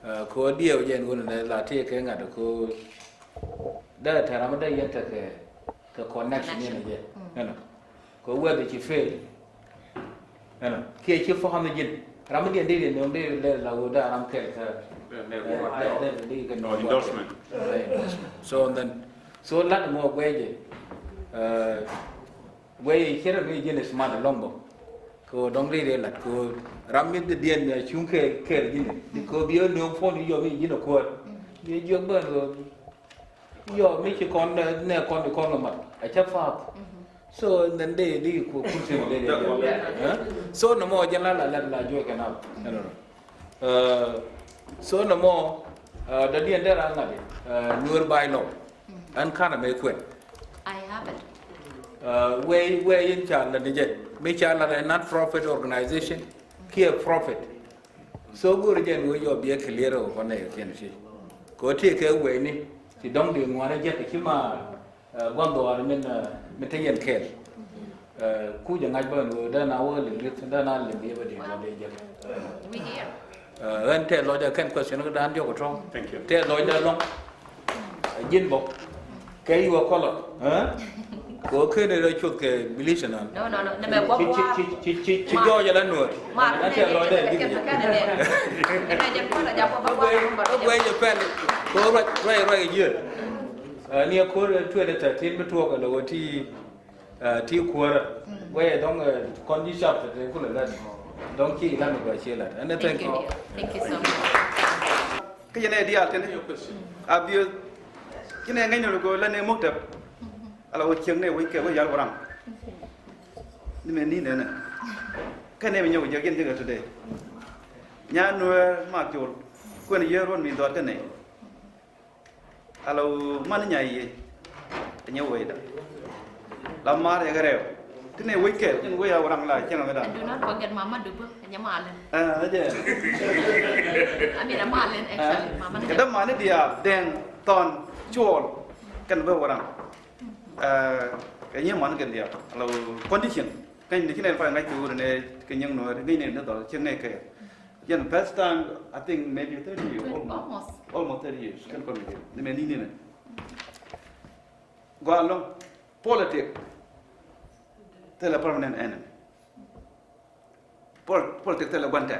Kɛ wä diɛw jɛn wun nɛ la tëë kɛ ŋa̱t kɛ dee tɛ ram dee yɛn tɛ kɛ kɛ connection yɛn jɛ. Ɛnɔ kɛ whether ci fail. Ɛnɔ kiɛ ci faham ji̱n ram diɛn dee dee nöŋ dee lɛ la wä dee ram kɛ kɛ endorsement. So and then so lat mɔ guɛ jɛ. Wee i̱ cierɛ mi ji̱n smart lɔŋ bä. Kɛ ɣöö dɔ̱ŋ ri rɛ lat kɛ ɣöö ram mi dee diɛn cuŋ kɛ kɛɛr ji̱n. Di kɛ ɣöö bi ɣä nööŋ puɔ̱n i̱ yɔm i̱ ji̱n ɛ kuäär. Bi ɣä jiök bä ɣöö yɔ mi ci kɔn nɛ kɔn di kɔn kɛ mat a cä pa̱a̱th. So nɛn dee di ku kursi mi dee dee. So nɔmɔ jɛn la la lat la juɔc kɛ na. So nɔmɔ dɔ̱diɛn dee ran ŋa̱t nuɔ̱ɔ̱r by law. Ɛn ka̱n amɛ kuɛn. I have it. Wee wee in ca la ni jɛ mi ca la ɛ non profit organization kiɛ profit. So go̱o̱r jɛn wee yɔ biɛ clear ɔ kɔn ɛ kɛn ci. Kɛ ɔ ti kɛ wee ni ci dɔ̱ŋ di ŋuan ɛ jɛ kɛ ci ma. Gua̱n dhuaar min min te yɛn kɛɛl. Kucä ŋa̱c bä ɛn ɣöö dee na wä lim rieth dee na lim yɛ bä dee dee jɛ. Ɣän tɛɛ lɔcdä kɛn question kä daan diɔk ɔ tɔ̱. Thank you. Tɛɛ lɔcdä lɔŋ. Ji̱n bä kɛ yuɔ kɔlɔ. Kɛ ɣöö ken rɔ cuth kɛ bilic ɛnɔn. No, no, no. Nɛ mɛ guɔ ci ci ci ci ci ci jɔɔc ala nuɔt. Ɣän tɛɛ lɔcdä ji̱n. Ɛ guɛ jɛ pɛl. Kɛ ɣöö ruac ruac ruac jiö. Ni a ko̱r twenty thirteen mi tuɔɔk a lɛ wä ti ti kuäärä. Wee dɔ̱ŋ kɔn ji̱ cap te kulɛ lät dɔ̱ŋ ci ilan mi gɔaa ci lät. Ɛn thank you. Thank you so much. Kä yɛn ɛ diaal tɛn a biöth ci nɛ ŋäcnɛ lɛ go̱o̱r lät nɛ muktab. Ala wä cieŋ nɛ wec kɛ wec yal wä ram. Ni mɛ ni nɛnɛ kɛ nɛ mi nyɔk jɛ yɛn jɛ kɛ today. Nyan nuɛɛr ma col kuɛn yee ruɔn mi dhɔt kɛ nɛ. Ala wä man nya yiëë. Nyɛ wecda la mar yɛ kɛ rɛw. Ti nɛ wec kɛl tin wec a wä raŋ la cieŋ mi dan. Do not forget Mama Dubu. Nyɛ Malin. Ɛ jɛ. I mean, a Malin actually. Mama kɛ dämani diaal Dɛŋ, Thɔn, Cuɔl. Kɛn bä wä raŋ. Kɛ nyɛ man kɛn diaal ala wä condition. Kɛn ni ci nɛ pa ŋa̱c kɛ wä nɛ kɛ nyɛŋ nuɔ̱ɔ̱ri ŋäc nɛ ni dhɔl cieŋ nɛ kɛ. Yɛn first time, I think maybe thirty years, almost, almost thirty years. Kɛn kɔn mi ni mɛ ni ni mɛ. Gɔaa lɔŋ politic thilɛ permanent enemy. Pol- politic thilɛ guantɛ.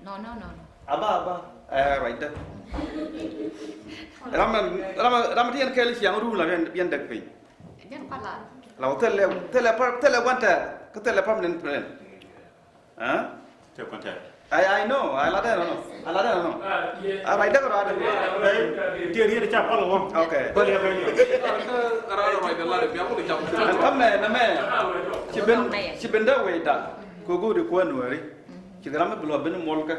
No, no, no, no. Aba aba. Ɛ ruacdä. Ram ram ram ti yɛn kɛl ciaŋ ruu la yɛn yɛn däk piny. Jɛn pala. La thilɛ thilɛ per- thilɛ guantɛ. Kä thilɛ permanent plan. Huh? Te kɔn tɛr. I, I know. I like that, no. I like that, no. All right, that, all right. Hey, dear, here, chap, follow on. Okay. Follow on. Come, man, man. Ci ben, ci ben da wecda. Ko go de ko nuɛri. Ci gram bi lɔ ben mol ka.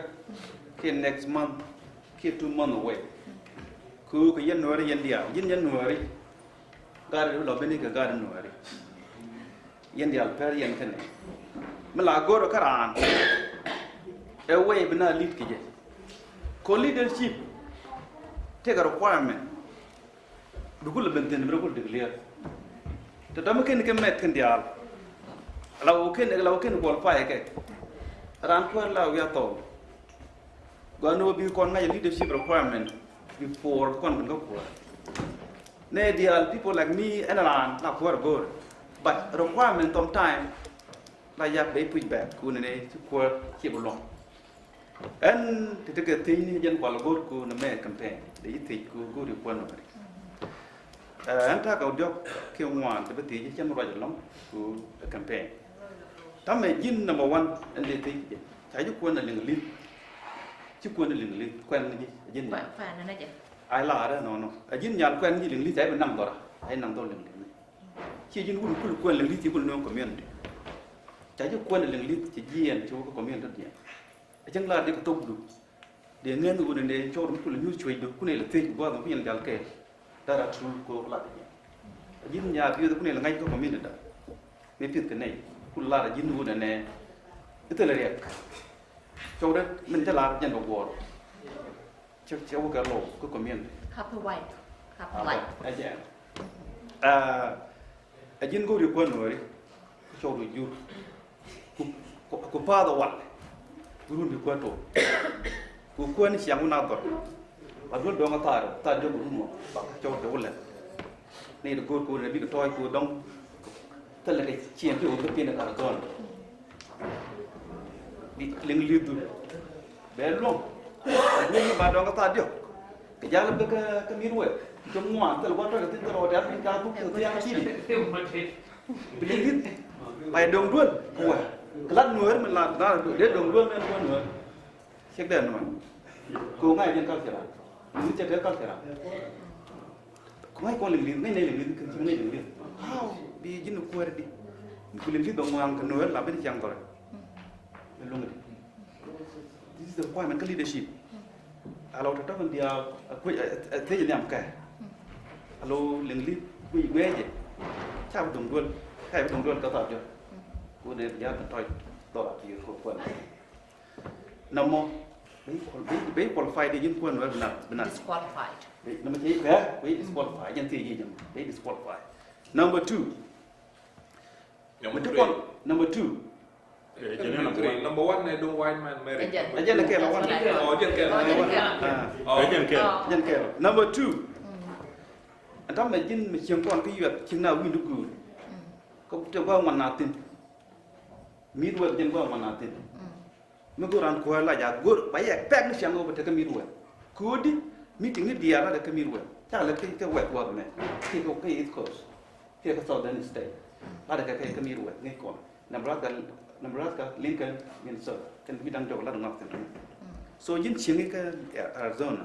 Ki next month. Ki two month away. Ko ko yɛn nuɛri yɛn dia. Yɛn yɛn nuɛri. Gar lɔ ben ka gar nuɛri. Yɛn diaal pɛr yɛn kɛnɛ. Mi la go̱o̱r kä raan. Ɛ wee bi na lead kɛ jɛ. Kɔ leadership tekɛ requirement. Bi kul ben thi̱n bi rɛ kul declare. Tɛ tɔmi ken kɛ mɛt ken diaal. La wä ken la wä ken qualify kɛ. Raan kuäär la wi̱i̱ a thɔɔk. Gɔaa ni wä bi kɔn ŋa̱c leadership requirement before kɔn ben kä kuäär. Nɛ diaal people like me ɛn raan la kuäär go̱o̱r. But requirement sometime la yak bɛ push back kun nɛ ci kuäär ci bi luɔ̱ŋ. Ɛn ti tekɛ thiec ni jɛn kual go̱o̱r kun mɛ campaign de ci thiec ku go̱o̱r i kuäär nɔmɛ. Ɛn takɛ diɔ̱k ki ŋuan ti bi thiec cɛn ruac ɛlɔ̱ŋ ku campaign. Täämɛ ji̱n number one ɛn dee thiec kɛ jɛ. Ca ji̱ kuɛn a liŋ li̱th. Ci kuɛn a liŋ li̱th. Kuɛn ni ji̱, a ji̱n nyal. Kuɛn, kuɛn ni jɛ. Ay laarɛ nɔnɔ. A ji̱n nyal kuɛn ji̱ liŋ li̱th, ca ji̱ bi naŋ dhɔra. Ay naŋ dhɔr liŋ li̱th. Ci ji̱n wut kul kuɛn liŋ li̱th, ci kul nööŋ community. Ca ji̱ kuɛn a liŋ li̱th, ci jiɛn, ci wä kä community diɛn. A cäŋ laar di kɛ thokdu. Dee ŋɛn wun in dee cɔɔr mi kul nyuur cuecdu, kun ilɛ thiec gua̱a̱th mi kun in dial kɛɛl. Dara tul ko̱o̱k lat inyɛ. A ji̱n nyaa biöth kun ilɛ ŋa̱c kä community da. Mi pieth kɛ nɛy, kul lat a ji̱n wun in nɛ. Ithilɛ riɛk. Cɔw dee min cä lar jɛn bɛ guɔɔr. Cɛ, cɛ wä kɛ low kä community. Happy wife, happy life. Ɛ jɛn. Aa, a ji̱n go̱o̱ri kuän nuɔ̱ɔ̱ri. Cɔw du jur. Ku, ku, ku path a wal. Bi run bi kuän tok. Ku kuän ciaŋ wun a dhɔr. A duel dɔŋ a thar, thar diɔk bi run wä. Ba cɔw te wulɛ. Ni di go̱o̱r ku ni bi kɛ tɔɔc ku dɔŋ. Thilɛ kɛ ciɛŋ ti wä bi pin a kar dhɔn. Bi liŋ li̱th du. Bɛ luɔ̱ŋ. A duel ni ba dɔŋ a thar diɔk. Kɛ jal bi kä, kä mit wɛ. Cɔm ŋuan thil wa tɔc thil thil rɔɔdɛ bi ka buk thil thiaŋ cini. Bi liŋ li̱th. Ba yɛ do̱ŋ duel kɛ wɛ. Kɛ lat nuäär mi lat lat dee do̱ŋ duel mɛn kuäär nuäär. Cik dee nuäär. Kɛ wä ŋa̱c jɛn culture. Mi cɛ kɛ culture. Kɛ ŋa̱c kɔn liŋ li̱th, ŋa̱c nɛy liŋ li̱th, kɛ cik ŋa̱c liŋ li̱th. How bi ji̱n kuäär di. Ku liŋ li̱th bɛ ŋuan kɛ nuäär la ben ciaŋ dhɔrɛ. Bɛ luŋ di. This is the requirement kä leadership. A lɔ tɔ̱tɔ̱ kɛn diaal a kuec a thiec nhiam kɛ. A lɔ liŋ li̱th guic guɛɛcɛ. Ca bi duŋ duel, ca bi duŋ duel kä thar jɔt. Ku dee diaal kɛ tɔc dhɔr a pi̱i̱r kɛ kuɛn. Namɔ, bɛ qual-, bɛ, bɛ qualified ji̱n kuɛn wɛ bi na, bi na. Disqualified. Bɛ, namɔ cɛ kɛ, bɛ disqualified, jɛn thiec ji̱ jɛn, bɛ disqualified. Number two. Number two. Number two. Eh, jɛn number three. Number one ni dong white man married. Ɛ jɛn. Ɛ jɛn kɛl. That's what I thought. Oh, jɛn kɛl. Oh, jɛn kɛl. Ah. Oh. Ɛ jɛn kɛl. Oh. Jɛn kɛl. Number two. Mm. Ɛn täämɛ ji̱n mi cieŋ kɔn kä yuɛth cieŋ na wi̱i̱ ni guur. Mm. Kä te gɔaa ŋuan na thi̱n. Mi̱i̱t wɛth jɛn gɔaa ŋuan na thi̱n. Mm. Mi go̱o̱r an kuäär la jaak go̱o̱r ba yɛ pɛk ni ciaŋ ɣöö bɛ tekɛ mi̱i̱t wɛth. Ko̱di meeting ni diaal la tekɛ mi̱i̱t wɛth. Cakɛ lɛ kɛ, kɛ wɛth wɛth mɛ. Kɛ kɛ, kɛ East Coast. Kɛ kɛ Southern State. La tekɛ kɛ, kɛ mi̱i̱t wɛth ŋäc kɔn. Nebraska, Nebraska, Lincoln, Minnesota. Kɛn bi da̱ŋ jɔk la ŋɔak thi̱n. So ji̱n cieŋ kä Arizona.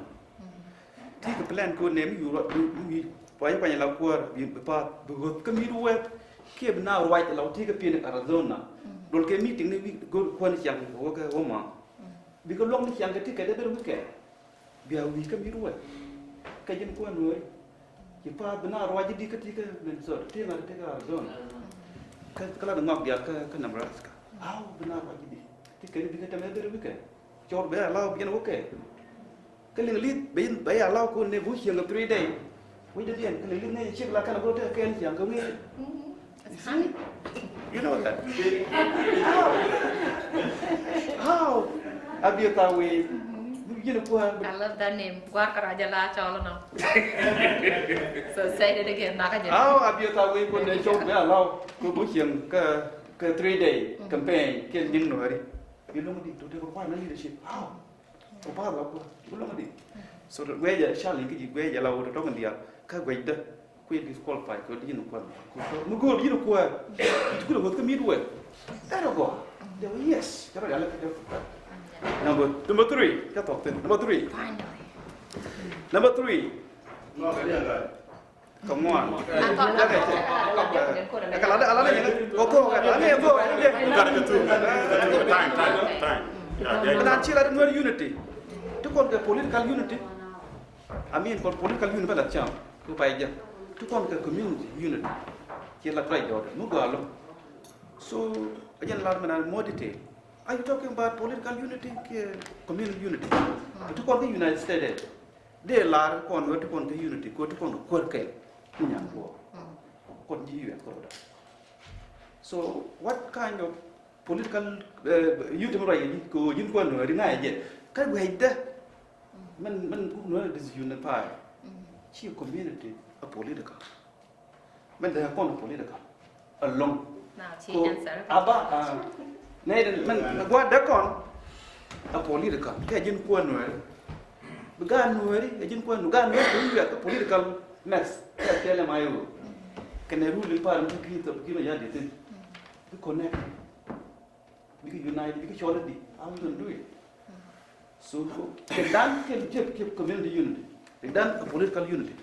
Ti kɛ plan ko nɛ mi yur mi, mi, mi, Ruac kuany la kuäär bi, bi path bi ɣöth kä mi̱i̱t wɛth kiɛ bi na ruac la wä ti kɛ pi̱n Arizona. Duɔl kɛ meeting ni wi̱i̱ go̱o̱r kuäär ni ciaŋ wä kɛ wä ma. Bikɛ luɔ̱ŋ ni ciaŋ kɛ ti kɛ dee ben wi̱i̱ kɛ bia wi̱i̱ kä mi̱i̱t wɛth. Kɛ ji̱n kuäär nuɔ̱ɔ̱ri ci path bi na ruac di kä ti kɛ Minnesota ti ŋa̱t ti kɛ Arizona. Kä, kä la di ŋɔak diaal kä, kä Nebraska. Aw bi na ruac di ti kɛ ni bikɛ tɛmɛ ben wi̱i̱ kɛ. Cɔr bɛ allow biɛn wä kɛ. Kä liŋ li̱th bɛ yɛn bɛ yɛ allow kun ni bu cieŋ kɛ three day. Wi̱c dee biɛn kä liŋ li̱th ni ciek la kɛn a go̱r tekɛ kɛn ciaŋ kɛ wi̱i̱. You see? You know that? How? How? A biɛ thaw wi̱i̱. Yɛn kuäär. I love that name. Guar kɛ raja la cɔl nɔ. So say it again. Naka jɛ. How? A biɛ thaw wi̱i̱ kun ni cɔr bɛ allow kun bu cieŋ kɛ, kɛ three day campaign kɛ nyiŋ nuɔri. Bi luŋ di to take requirement leadership. How? Ku path la kuäär bi luŋ di. So guɛcɛ challenge kä ji̱ guɛcɛ la wut tɔ̱ kɛn diaal kä guɛcdä kuɛ disqualify kɛ di ji̱n kuäär. Ku mi go̱o̱r ji̱n kuäär. Ti kulɛ wuɔth kä mi̱i̱t wɛth. That a gɔaa. They were yes. Jɛ rɔ diaal lɛ kɛ jɛ. Number, number three. Jɛ thɔk thi̱n. Number three. Number three. Kɛ ŋuan. Ɛ kɛ la dee, a la dee yɛn kɔ kɔ, a la dee yɛn kɔ. Time, time, time. Yeah, yeah. Nan ci la dee Nuer unity. Ti kɔn kɛ political unity. I mean, kɔn political unity bɛ la cam. Ku pay jɛ. Ti kɔn kɛ community unity. Ci la try jɔɔdɛ. Mu gɔaa lɔ. So, a jɛn lar mi nan more detail. Are you talking about political unity kiɛ community unity? Ti kɔn kɛ United States. Dee lar kɔn wä ti kɔn kä unity, kɔ ti kɔn kä kuäär kɛl. Ni nyan kuɔ. Kɔn ji̱ yuɛth kɔn da. So what kind of political, eh, unity mi ruac kɛ ji̱ kɛ ɣöö ji̱n kuäär nuääri ŋa̱c jɛ? Kä guɛcdä. Mɛn, mɛn group nuääri disunify. Ci community a political. Mɛn dee kɔn political along. Ko aba, ah, nɛ den mɛn gua̱a̱th dee kɔn a political. Kɛ ji̱n kuäär nuääri. Bi gaat nuääri, kɛ ji̱n kuäär nuääri. Gaat nuääri kɛ wi̱i̱ wiak kɛ political mess. Kɛ kɛlɛ ma yɛ wä. Kɛnɛ ruling party mi ti ki̱i̱th tɔp ki̱i̱th ma ya̱ di̱thin. Bi connect. bikɛ unite, bikɛ cɔl i̱di. How we gonna do it? So kɛ dan kɛ jek kɛ community unity, kɛ dan kɛ political unity.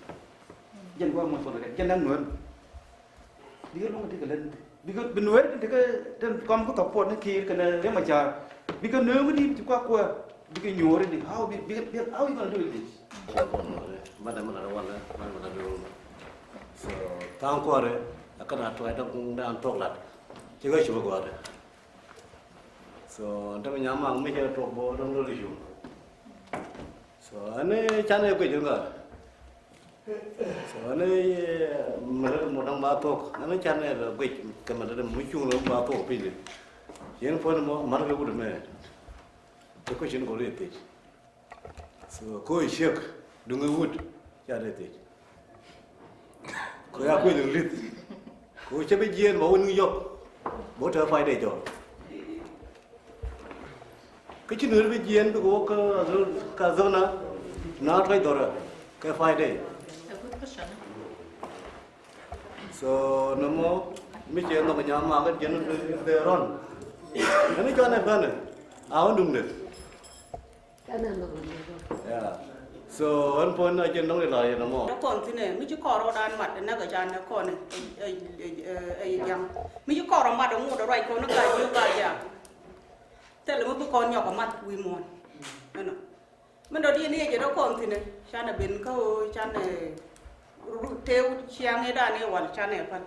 Jɛn gua muɔc kɔn kɛ jɛn dan Nuɛr. Bikɛ luŋ ti kɛ lɛn bikɛ bi Nuɛr ti kɛ ten kɔm kɛ support ni Kiir kɛnɛ Riek Machar. Bikɛ nööŋ di ti kua kua bikɛ nyuɔri di. How bi bikɛ bikɛ how you gonna do it this? Mada mada wala mada mada. So thank you. Akana tuwa da kun da an toklat. Ci ga ci ba gwada. So ɛn tämɛ nyamak mi cɛ tuɔk bä dɔ̱ŋ rɔ li̱c. So ɛn canɛ guic ŋa. So ɛn mɛ lät mɔ dɔ̱ŋ ba thuɔk ɛn canɛ lɛ guic kɛ mɛ lät mɔ cuŋ lɛ ba thuɔk piny. Yɛn puɔ̱n mɔ mar kɛ wut mɛ. Kɛ kui̱c in gɔl i̱ thiec. So ko i̱ ciek duŋ i̱ wut ca dee thiec. Ko ya kuec liŋ li̱th. Ko cä bi jiɛɛn ba wun yɔk. Bo te five day jɔk. Kä ci nuer bi jiɛɛn bi ko wok ka zona na tuac dhɔrɛ kɛ five day. So nɔmɔ mi cɛ nhɔk nyam ma kä jiɛn bɛ rɔn. Ɛn i̱ cɔn ɛ bɛnɛ a wä duŋdɛ. Yeah. So ɛn puɔ̱n a jɛn dɔ̱ŋ ila yɛn ɛmɔ. Dee kɔn thi̱n ɛ mi ci kɔn rɔɔdan mat ɛ näk ɛ can ɛ kɔn ɛ ɛ ɛ ɛ ja̱ŋ mi ci kɔn rɔ mat ɛ ŋot ɛ ruac kɔn ɛ ga̱a̱c jiök ga̱a̱c ja̱a̱k. Thilɛ mi bi kɔn nyɔk ɛ mat wi̱i̱ muɔ̱ɔ̱n. Ɛnɔ mi dɔ̱diɛn i̱ ɛ jɛ dee kɔn thi̱n ɛ can ɛ ben kä ɣöö can ɛ ru tëë ciaŋ ëë dan ëë wal can ɛ päl.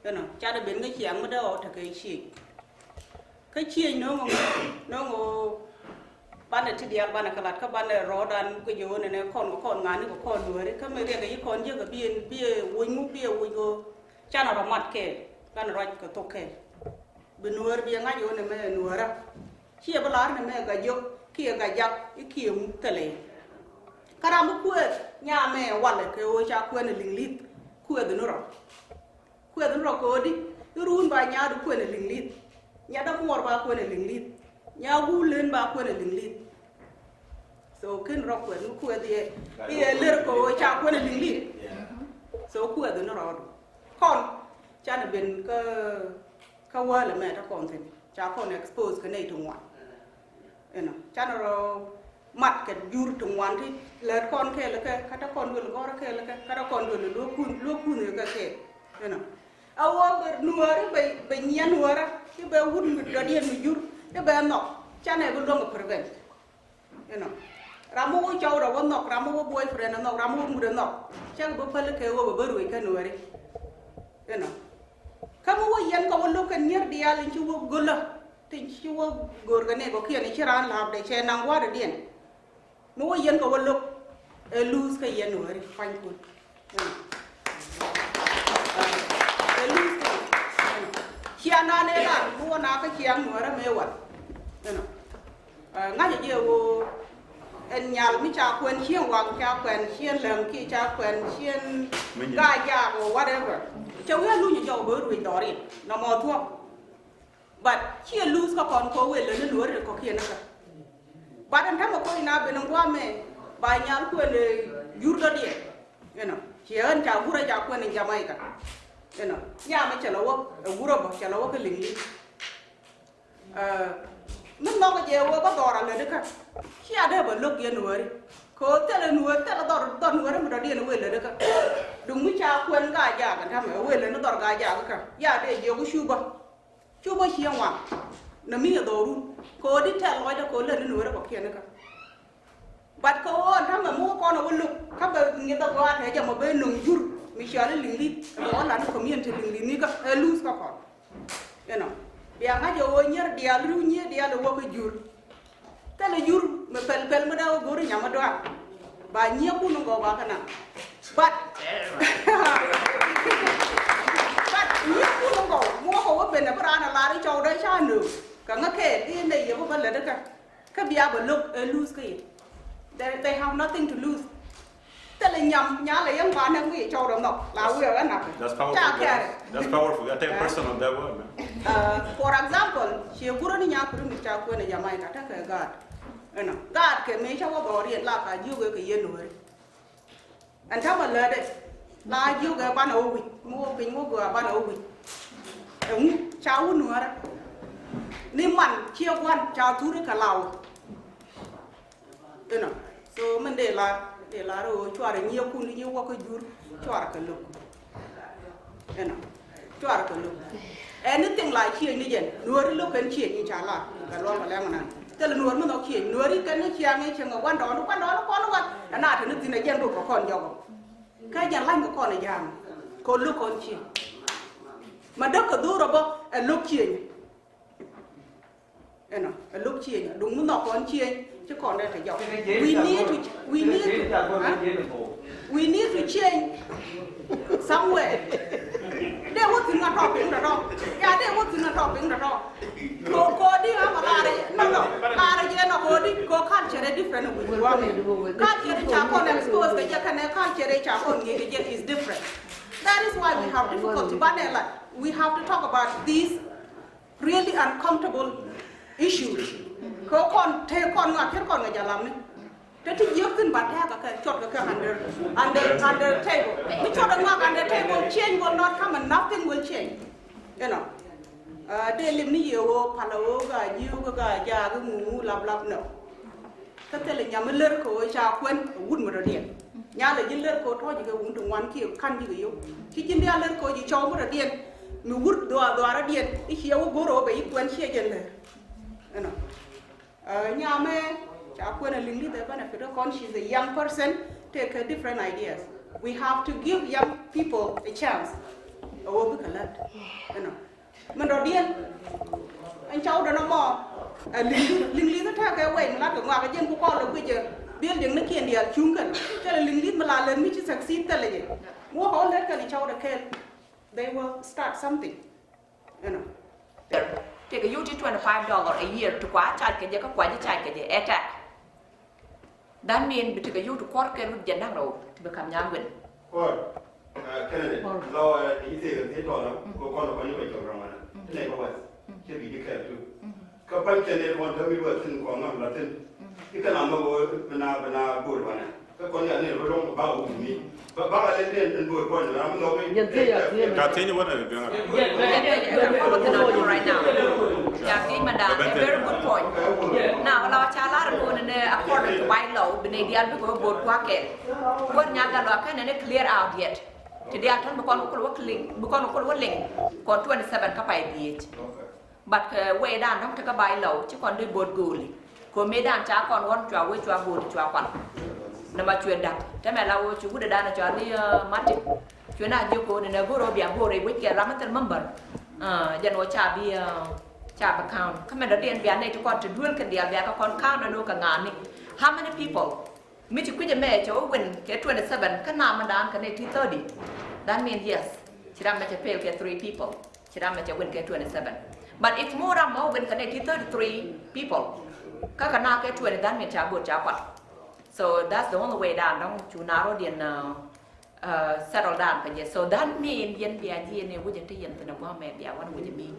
Ɛnɔ can ɛ ben kä ciaŋ mi dee ɣɔw tekɛ ciëc. Kä ciëc no̱o̱ŋ ŋu no̱o̱ŋ ŋu banɛ ti diaal banɛ kɛ lat kä banɛ rɔɔdan kɛ jɛ ɣöö nɛnɛ kɔn kɛ kɔn ŋa̱ni kɛ kɔn nuääri kä mi riɛk kɛ yi kɔn jiäk kɛ bi ɛ bi ɛ woc ŋu bi ɛ woc ɣöö canɛ rɔ mat kɛɛl banɛ ruac kɛ thok kɛɛl. Bi nuäär bi ɛ ŋa̱c ɣöö nɛ mɛ nuäärä. Ciɛ bi lar nɛ mɛ gajök kiɛ gajak i̱ kiɛ ŋu thɛlɛ. Kä ram bi kuëëth nyamɛ walɛ kɛ ɣöö ca kuɛn ɛ liŋ li̱th kuëëth ni rɔ. Kuɛth ni rɔ ko̱o̱di i̱ ruun ba nyaadu kuɛn ɛ liŋ li̱th. Nyat dämuɔɔr ba kuɛn ɛ liŋ li̱th. Nyaa guul len ba kuɛn ɛ liŋ li̱th. So ken rɔ kuɛth mi kuɛth yɛ i̱ ɛ lër ko̱o̱ ca kuɛn ɛ liŋ li̱th. So kuɛth ni rɔɔdu kɔn canɛ ben kä kä wäl ɛmɛ te kɔn thi̱n ca kɔn expose kä nɛy ti ŋuan. Inɔ canɛ rɔ mat kɛ jur ti ŋuan ti lät kɔn kɛɛl kɛ kä te kɔn duël gɔr kɛɛl kɛ kä te kɔn duël luɔ̱k kun luɔ̱k kun kɛ kɛɛl. Inɔ a wä bɛ nuäär i̱ bɛ bɛ nyian nuäärä i̱ bɛ wut mi dɔ̱diɛn mi jur i̱ bɛ nhɔk canɛ bi luäŋ prevent. Inɔ ram mi wä cɔw rɔ wä nhɔk ram mi wä boyfriend nhɔk ram mi wä mut nhɔk cɛ bi päl kɛ wä bɛ bä ruëc kä nuääri. Inɔ kä mi wä yɛn kɛ wä lo̱k kɛ nyier diaal in ci wä gölä. Tin ci wä go̱o̱r kɛ nɛy kɔ̱kiɛn i̱ ci raan la̱a̱pdɛ cɛ naŋ wa̱a̱dädiɛn. Mi wä yɛn kɛ wä lo̱k ɛ luuth kä yɛn nuääri pa̱nykun. Ɛ luuth kä cia naan ëë ran mi wä naath kä ciaŋ nuäärä mëë wal. Ɛnɔ ŋa̱cä jɛ ɣöö ɛn nyal mi ca kuɛn cieŋ waŋ ca kuɛn cieŋ läŋ kiɛ ca kuɛn cieŋ gajaak or whatever. Cɛ wi̱i̱ a luny jɔk bɛ ruëc dhɔriɛn nɔmɔ thuɔ̱k. But ciɛ luth kä kɔn kɔ wëë lät ni nuɔ̱ɔ̱ri kɔ̱kiɛn kä. But ɛn tämɛ kɔc na ben in gua̱a̱mɛ ba nyal kuɛn jur dɔ̱diɛn. Inɔ ciɛ ɣän ca gurä ca kuɛn in Jamaica. Inɔ nyamɛ cɛ lɛ wä ɛ gurä bä cɛ lɛ wä kä liŋ liŋ. Min nhɔk jɛ wä kä dhɔr a lätdi kä. Cia dee bä lo̱k yɛn nuääri kɛ ɣöö thilɛ nuäär thilɛ dhɔr dhɔr nuääri mi dɔ̱diɛn wëë lätdi kä. Duŋ mi ca kuɛn ka jaak ɛn tämɛ wëë lät ni dhɔr ka jaak kä ya dee jiök kä cupä. Cupä cieŋ waŋ nɛ mi yɛ dhɔrun kɛ ɣöö di tɛl lɔcdä kɛ ɣöö lät ni nueerä kɔ̱kiɛn kä. But kɛ ɣöö ɛn ta̱mɛ mi wä kɔn ɛ wä lo̱k kä bɛ ŋi̱th ɛ gɔaa tɛ̱̈ɛ̱̈ jɛ mɔ ben nöŋ jur mi cɔal i̱ liŋ li̱th ɛ bɛ wä la̱t ni community liŋ li̱th ni kä ɛ luth kä kɔn. Inɔ bia ŋa̱c ɛ ɣöö nyier diaal ri̱w nyier diaal ɛ wä kä jur. Thilɛ jur mi pɛl pɛl mi dee wä go̱o̱ri nyam mi dɔaar. Ba nyiekun in gɔw ba kä naŋ. But but nyiekun in gɔw mi wä kɛ wä ben ɛ bi raan ɛ lar i̱ cɔw dee ca nööŋ kɛ ŋä kɛɛl i̱ nɛy yɛ bä bä lätdi kä. Kä bia bä lo̱k ɛ luth kä yɛ. They, they have nothing to lose. Thilɛ nyam nyalɛ yɛn ba nɛk wi̱i̱ cɔw rɔ nhɔk la wi̱i̱ ɛ ɣän nakä. That's powerful. Ca kɛɛr. That's powerful. I take a person on that one, man. Uh, for example, ciɛ gurä ni nyakuri mi ca kuɛn ɛ Jamaica tekɛ gaat. Inɔ gaat kɛ mëë ca wä dhɔriɛn la ka jiök ɛ kɛ yɛn nuääri. Ɛn ta̱mɛ lätdɛ la jiök ɛ banɛ wä wi̱c mi wä piny wä gɔaa banɛ wä wi̱c. Ɛŋu ca wä nuäärä. Ni man ciɛ gua̱n ca thuri kɛ law. Inɔ. So min dee lar, dee lar ɣöö cuarɛ nyiëëkun di nyi wä kä jur, cuarɛ kɛ lo̱k. Inɔ. Cuarɛ kɛ lo̱k. Anything la change ni jɛn, Nuääri lo̱k kɛn change in ca lar. Kɛ luɔl kɛ lɛm nan. Thilɛ Nuäär mi nhɔk change, Nuääri kɛn ni ciaŋ in cieŋ ɛ gua̱ndɔɔŋ, gua̱ndɔɔŋ kɔn wä. Ɛn a te ni thi̱n ɛ jɛn duk kɛ kɔn jɔk ɔ. Kä jɛn la̱ny kɛ kɔn ɛ ja̱a̱ŋ. Kɛ lo̱k kɔn change. Ma däk kɛ dho̱r ɛ bä ɛ lo̱k change. Inɔ, ɛ lo̱k change, duŋ mi nhɔk kɔn change, ci kɔn dee te jɔk. We need to, we need to, huh? We need to change somewhere. Dee wä thi̱n ŋa tɔpiŋ tɔ̱tɔ̱. Ya dee wä thi̱n ŋa tɔpiŋ tɔ̱tɔ̱. Ko, ko di ɣä ma lar, no, no, lar jɛ nɔ ko di, ko culture ɛ different wi̱c wani. Culture ca kɔn expose kɛ jɛ kɛnɛ culture ca kɔn ŋi̱i̱c kɛ jɛ is different. That is why we have difficulty. Banɛ la, we have to talk about this really uncomfortable issues. Kɛ kɔn te kɔn ŋa kɛr kɔn ŋa jalamni. Te ti jiök thin ba tɛk kɛ cɔt kɛ kɛ under, under, under table. Mi cɔt ŋa under table, change will not come and nothing will change. You know. Uh, de lim ni ye wo pala wo ga jiu ga ga ja ga mu mu lap lap no. Kä thilɛ nyam mi lär kɛ ɣöö ca kuɛn ɛ wut mi dɔ̱diɛn. Nyalɛ ji̱ lär kɛ ɣöö tɔ̱ ji̱ kɛ wut ti ŋuan kiɛ ka̱n ji̱ kɛ yio̱w. Ci ji̱n diaal lär kɛ ɣöö ji̱ cɔw mi dɔ̱diɛn. Mi wut dhuaar dhuaar dɔ̱diɛn i̱ ciɛ wä go̱r ɣöö bɛ yi kuɛn ciɛ jɛn lär. Ɛnɔ. Ɛ, nyamɛ ca kuɛn ɛ liŋ li̱th ɛ benefit ɛ kɔn, she's a young person, tëëkɛ different ideas. We have to give young people a chance. Ɛ ɣöö bikɛ lät. Ɛnɔ. Min dɔ̱diɛn ɛn cɔwdɛ nɔmɔ. Ɛ liŋ liŋ liŋ li̱th tɛkɛ wec mi latkɛ ŋɔak ɛ jiɛn ku kɔn lɛ guic ɛ building ni kiɛn diaal cuŋ kɛn. Thilɛ liŋ li̱th mi la lɛt mi ci succeed thilɛ jɛ. Mi wä kɔn lɛt kɛn i̱ cɔwdɛ kɛɛl. They will start something. You know. Tëëkɛ yio̱w ti twenty five dollar a year ti kua charge kɛ jɛ kä kua ji̱ charge kɛ jɛ ɛ tax. That mean bi tekɛ yio̱w ti kuɔr kɛn wi̱c jɛ naŋ rɛw ti bi kam nyaŋ win. Kuɔr, ɛ, Kennedy, lɔ, ɛ, i̱ thek ɛ thek tɔɔl, kɛ kɔn kɔn i̱ bɛ cɔl rɔmɔ na. Ti nɛ kɛ wɛth, ti bi ji̱ kɛɛl tu. Kä pa̱ny kɛn ɛ kɔn te wi̱c wɛth thin kɔn ŋa̱k la thin. I̱ kɛ la mɛ wä bi na, bi na go̱o̱r wanɛ. Kä kɔn ya ni rɔ lɔŋ ba wä mi. Ba, ba la len den den go̱o̱r kɔn ram lɔ mi. Jɛn thiec ya thiec. Ya thiec ni wä na bi biɛŋ ra. Right now. Ya thiec, madam, a very good point. Now, la ca lar ni wä ni according to bylaw, bi ni dial bi ko board kua kɛ. Kuɔr Nyaga lɔ kɛn ni clear out yet. Ti dial tɔn bi kɔn kul wä liŋ, bi kɔn kul wä liŋ. Kɔn twenty seven kä pay dhiec. But kɛ wecdan dɔ̱ŋ tekɛ bylaw ci kɔn di bo̱o̱t go̱o̱li. Kɛ mëëdan ca kɔn ɣɔn cua wec cua bo̱o̱t cua kual. Nɛ ma cuɛ da̱k. Tɛmɛ la wec cu wutdan cua li, ɛ, Martin. Cuɛ na jiök ko̱o̱n nɛ go̱o̱r ɣöö bia bo̱o̱r rɛy wec kɛ ram mi thil member. Ɛ, jɛn ɣöö ca bi, ɛ, ca bi count. Kä mɛn dɔ̱diɛn bia nɛy ti kɔn ti duel kɛn diaal bia kɛ kɔn count ɛn ɣöö kɛ ŋa̱a̱ni. How many people? Mi ci kui̱c ɛmɛ cɛ wä win kɛ twenty seven kä nam mi daan kɛ nɛ ti thirty. That means yes. Ci ram mɛ cɛ fail kɛ three people. Ci ram mɛ cɛ win kɛ twenty seven. But if more ram mɛ wä win kɛ nɛ ti thirty three people. Kä kɛ na kɛ twenty, that means ca bo̱o̱t ca kual. So that's the only way daan dɔ̱ŋ cu na rɔ diɛn, uh, uh, settle down kɛ jɛ. So that mean yɛn bia jiɛn ɛ wi̱cɛ ti yɛn thin ɛ gua̱a̱mɛ bia wan wi̱cɛ mi.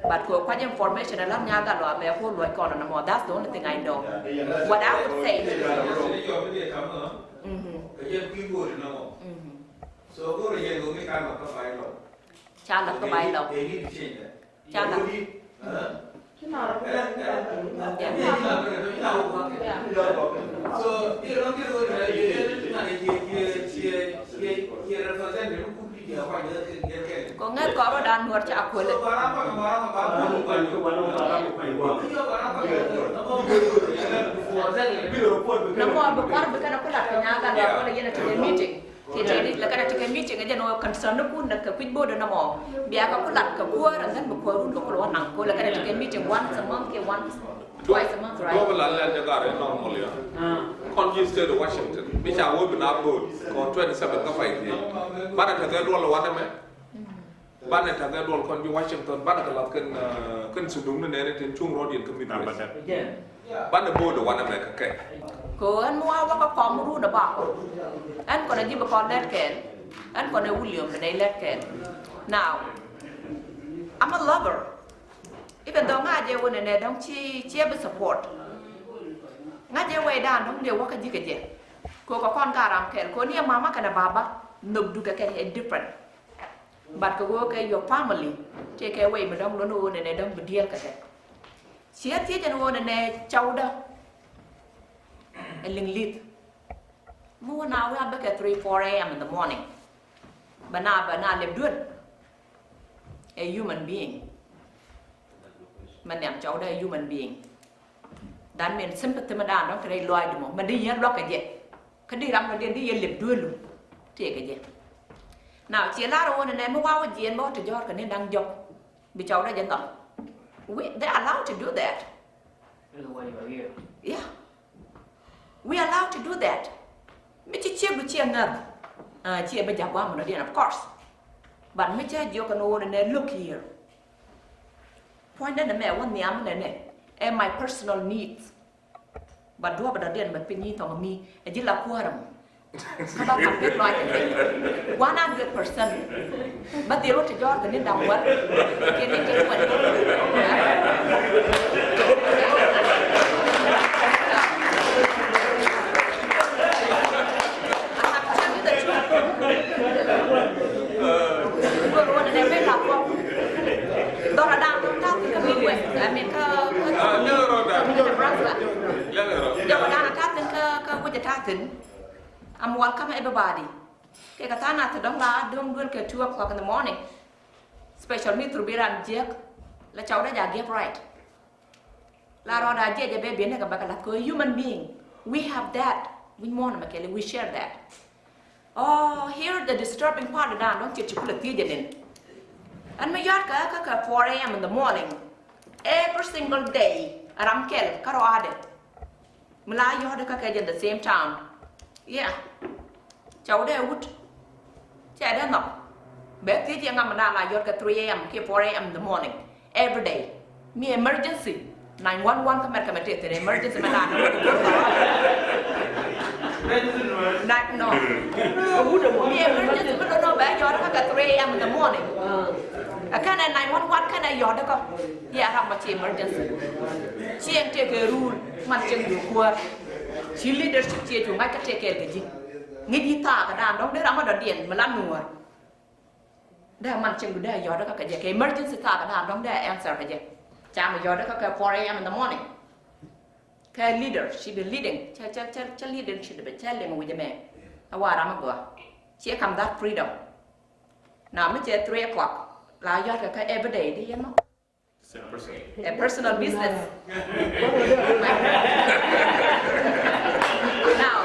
But kɛ kuac information ɛ lar Nyaga lɔ amɛ ku luɔc kɔn nɔmɔ. That's the only thing I know. What I would say. Mhm. Mhm. Ca lak kä bylaw. Ca lak. Yeah. Kɔ ŋäth kɔn rɔ dan nuɔr ca kuɔlɛ. Nɔmɔ bi kuar bi kɛn a kulat kɛ Nyaga lɔ kɔn a yɛn a tekɛ meeting. Kɛ tëëdi lɛ kɛn a tekɛ meeting a jɛn wä concern ni kun kɛ kui̱ bo̱o̱dɛ nɔmɔ. Bia kɛ kulat kɛ kuäär and then bi kuäär run kɛ kul wä naŋ ko lɛ kɛn a tekɛ meeting once a month kɛ once, twice a month, right? Duɔ̱p la lɛl jɛ gar in normal ya. Kɔn ji̱ state of Washington mi ca wä bi na bo̱o̱d kɔn twenty seven kä pay thiec. Banɛ tekɛ duɔl wanɛ mɛ. Banɛ tekɛ duɔl kɔn ji̱ Washington, banɛ kɛ lath kɛn, uh, kɛn sudum ni nɛɛni tin cuŋ rɔɔdiɛn kä Midwest. Banɛ bo̱o̱dɛ wanɛ mɛ kɛ kɛ. Kɛ ɣöö ɛn mi wa wä kä kɔm run ɛ bakɔ. Ɛn kɔnɛ ji̱ bi kɔn lɛt kɛɛl. Ɛn kɔnɛ William bi nɛy lɛt kɛɛl. Now, I'm a lover. Even though ŋa̱cɛ wä nɛnɛ dɔ̱ŋ ci, ci ɛ bi support. Ŋa̱cɛ wecdan dɔ̱ŋ dee wä kä ji̱ kɛ jɛ. Kɛ ɣöö kɛ kɔn ka ram kɛɛl. Kɛ ɣöö ni ɛ mama kɛnɛ baba. Nhök dukɛ kɛ ɛ different. But kɛ ɣöö kɛ your family, tëëkɛ wec mi dɔ̱ŋ lon ɣöö nɛnɛ dɔ̱ŋ bi diɛɛl kɛ kɛ. Ciɛ thiec ɛn ɣöö nɛnɛ cawdä ɛ liŋ li̱th. Mi wä na wä a bäkɛ three, four a.m. in the morning. Bɛ na, bɛ na lɛp duel. A human being. Mɛ nhiam cawdä a human being. That means sympathy mɛ daan dɔ̱ŋ kɛ rɛy lɔaacdu mɔ mɛ di yɛn luak kɛ jɛ. Kä di ram dɔ̱diɛn di yɛ lɛp duelu. Tëëkɛ jɛ. Now ciɛ lar ɣöö nɛnɛ mi wa wä jiɛn bä wä ti jɔ̱ɔ̱r kɛ ni da̱ŋ jɔk. Bi cawdä jɛ nhɔk. We, they allowed to do that. That's why you are here. Yeah. We allowed to do that. Mi ci ciek du ciɛ ŋäth. Ah, ciɛ bä ja̱ guam nɔ diɛn, of course. But mi cä jiök ɛn ɣöö nɛnɛ, look here. Puɔ̱nydä nɛmɛ wä nhiam nɛnɛ ɛ my personal needs. But duɔ̱ɔ̱p dɔ̱diɛn bɛ piny i̱ thɔŋ mi ɛ ji̱ la kuäärä mɔ. Kä ba kam pek lɔac kɛ piny. One hundred percent. Bä dhil wä ti jɔɔr kɛ ni da̱ŋ wäl. Kɛ ni ti kuɛn. Dhɔrɔ da̱a̱n kä ta̱a̱ kä Midwest. I mean kä, kä, kä Nebraska. Jɔwä da̱a̱n kä ta̱a̱ kä, kä wec ta̱a̱ thi̱n. I'm welcome everybody. Kɛ kɛ tha̱a̱ŋ nath dɔ̱ŋ la dɔ̱ŋ duel kɛ two o'clock in the morning. Special mi thur bi ran jiäk. La cawdä ja give right. La rɔɔdɛ a jiɛc ɛ bɛ biɛn ni kɛ bɛ kɛ la̱th kɛ human being. We have that. Wi̱c muɔ̱ɔ̱n mɛ kɛɛli, we share that. Oh, here the disturbing part dan dɔ̱ŋ cɛ ci kulɛ thiec jɛ nin. Ɛn mi yɔ̱a̱t kɛ kä kɛ four a.m. in the morning. Every single day. A ram kɛl kä rɔɔdɛ. Mi la yɔ̱ɔ̱dɛ kä kɛ jɛ in the same town. Yeah. Cawdɛ wut. Cɛ dee nhɔk. Bɛ thiec yɛ ŋa mi na la yɔ̱ɔ̱dɛ kä three a.m. kiɛ four a.m. in the morning. Every day. Mi emergency. Nine one one kä mɛr kɛ mɛ tëë thin emergency mɛ na. Na, no. Mi emergency mi lo̱n nɔ bɛ yɔ̱ɔ̱dɛ kä kɛ three a.m. in the morning. Ɛ kɛnɛ nine one one kɛnɛ yɔ̱ɔ̱dɛ kä. Yɛ ram mɔ ci emergency. Ci ɛn tëëkɛ rule man cieŋ duɔ̱ɔ̱k kuäär. Ci leadership ciɛ cu ŋa̱c kä tëëkɛɛl kɛ ji̱. Ŋi̱c ji̱ thaak kɛ daan dɔ̱ŋ dee ram mi dɔ̱diɛn mi la nuɔ̱ɔ̱r. Dee man cieŋ du dee yɔ̱ɔ̱dä kä kɛ jɛ kɛ emergency thaak kɛ daan dɔ̱ŋ dee answer kɛ jɛ. Ca mi yɔ̱ɔ̱dä kä kɛ four a.m. in the morning. Kɛ leader ci bi leading cɛ, cɛ, cɛ, cɛ leading ci bi cɛ liŋ wi̱c ɛmɛ. Ɛ wa ram mi gɔaa. Ciɛ kam that freedom. Na mi cɛ three o'clock la yɔ̱ɔ̱t kɛ kä everyday di yɛn mɔ. A personal business. Now,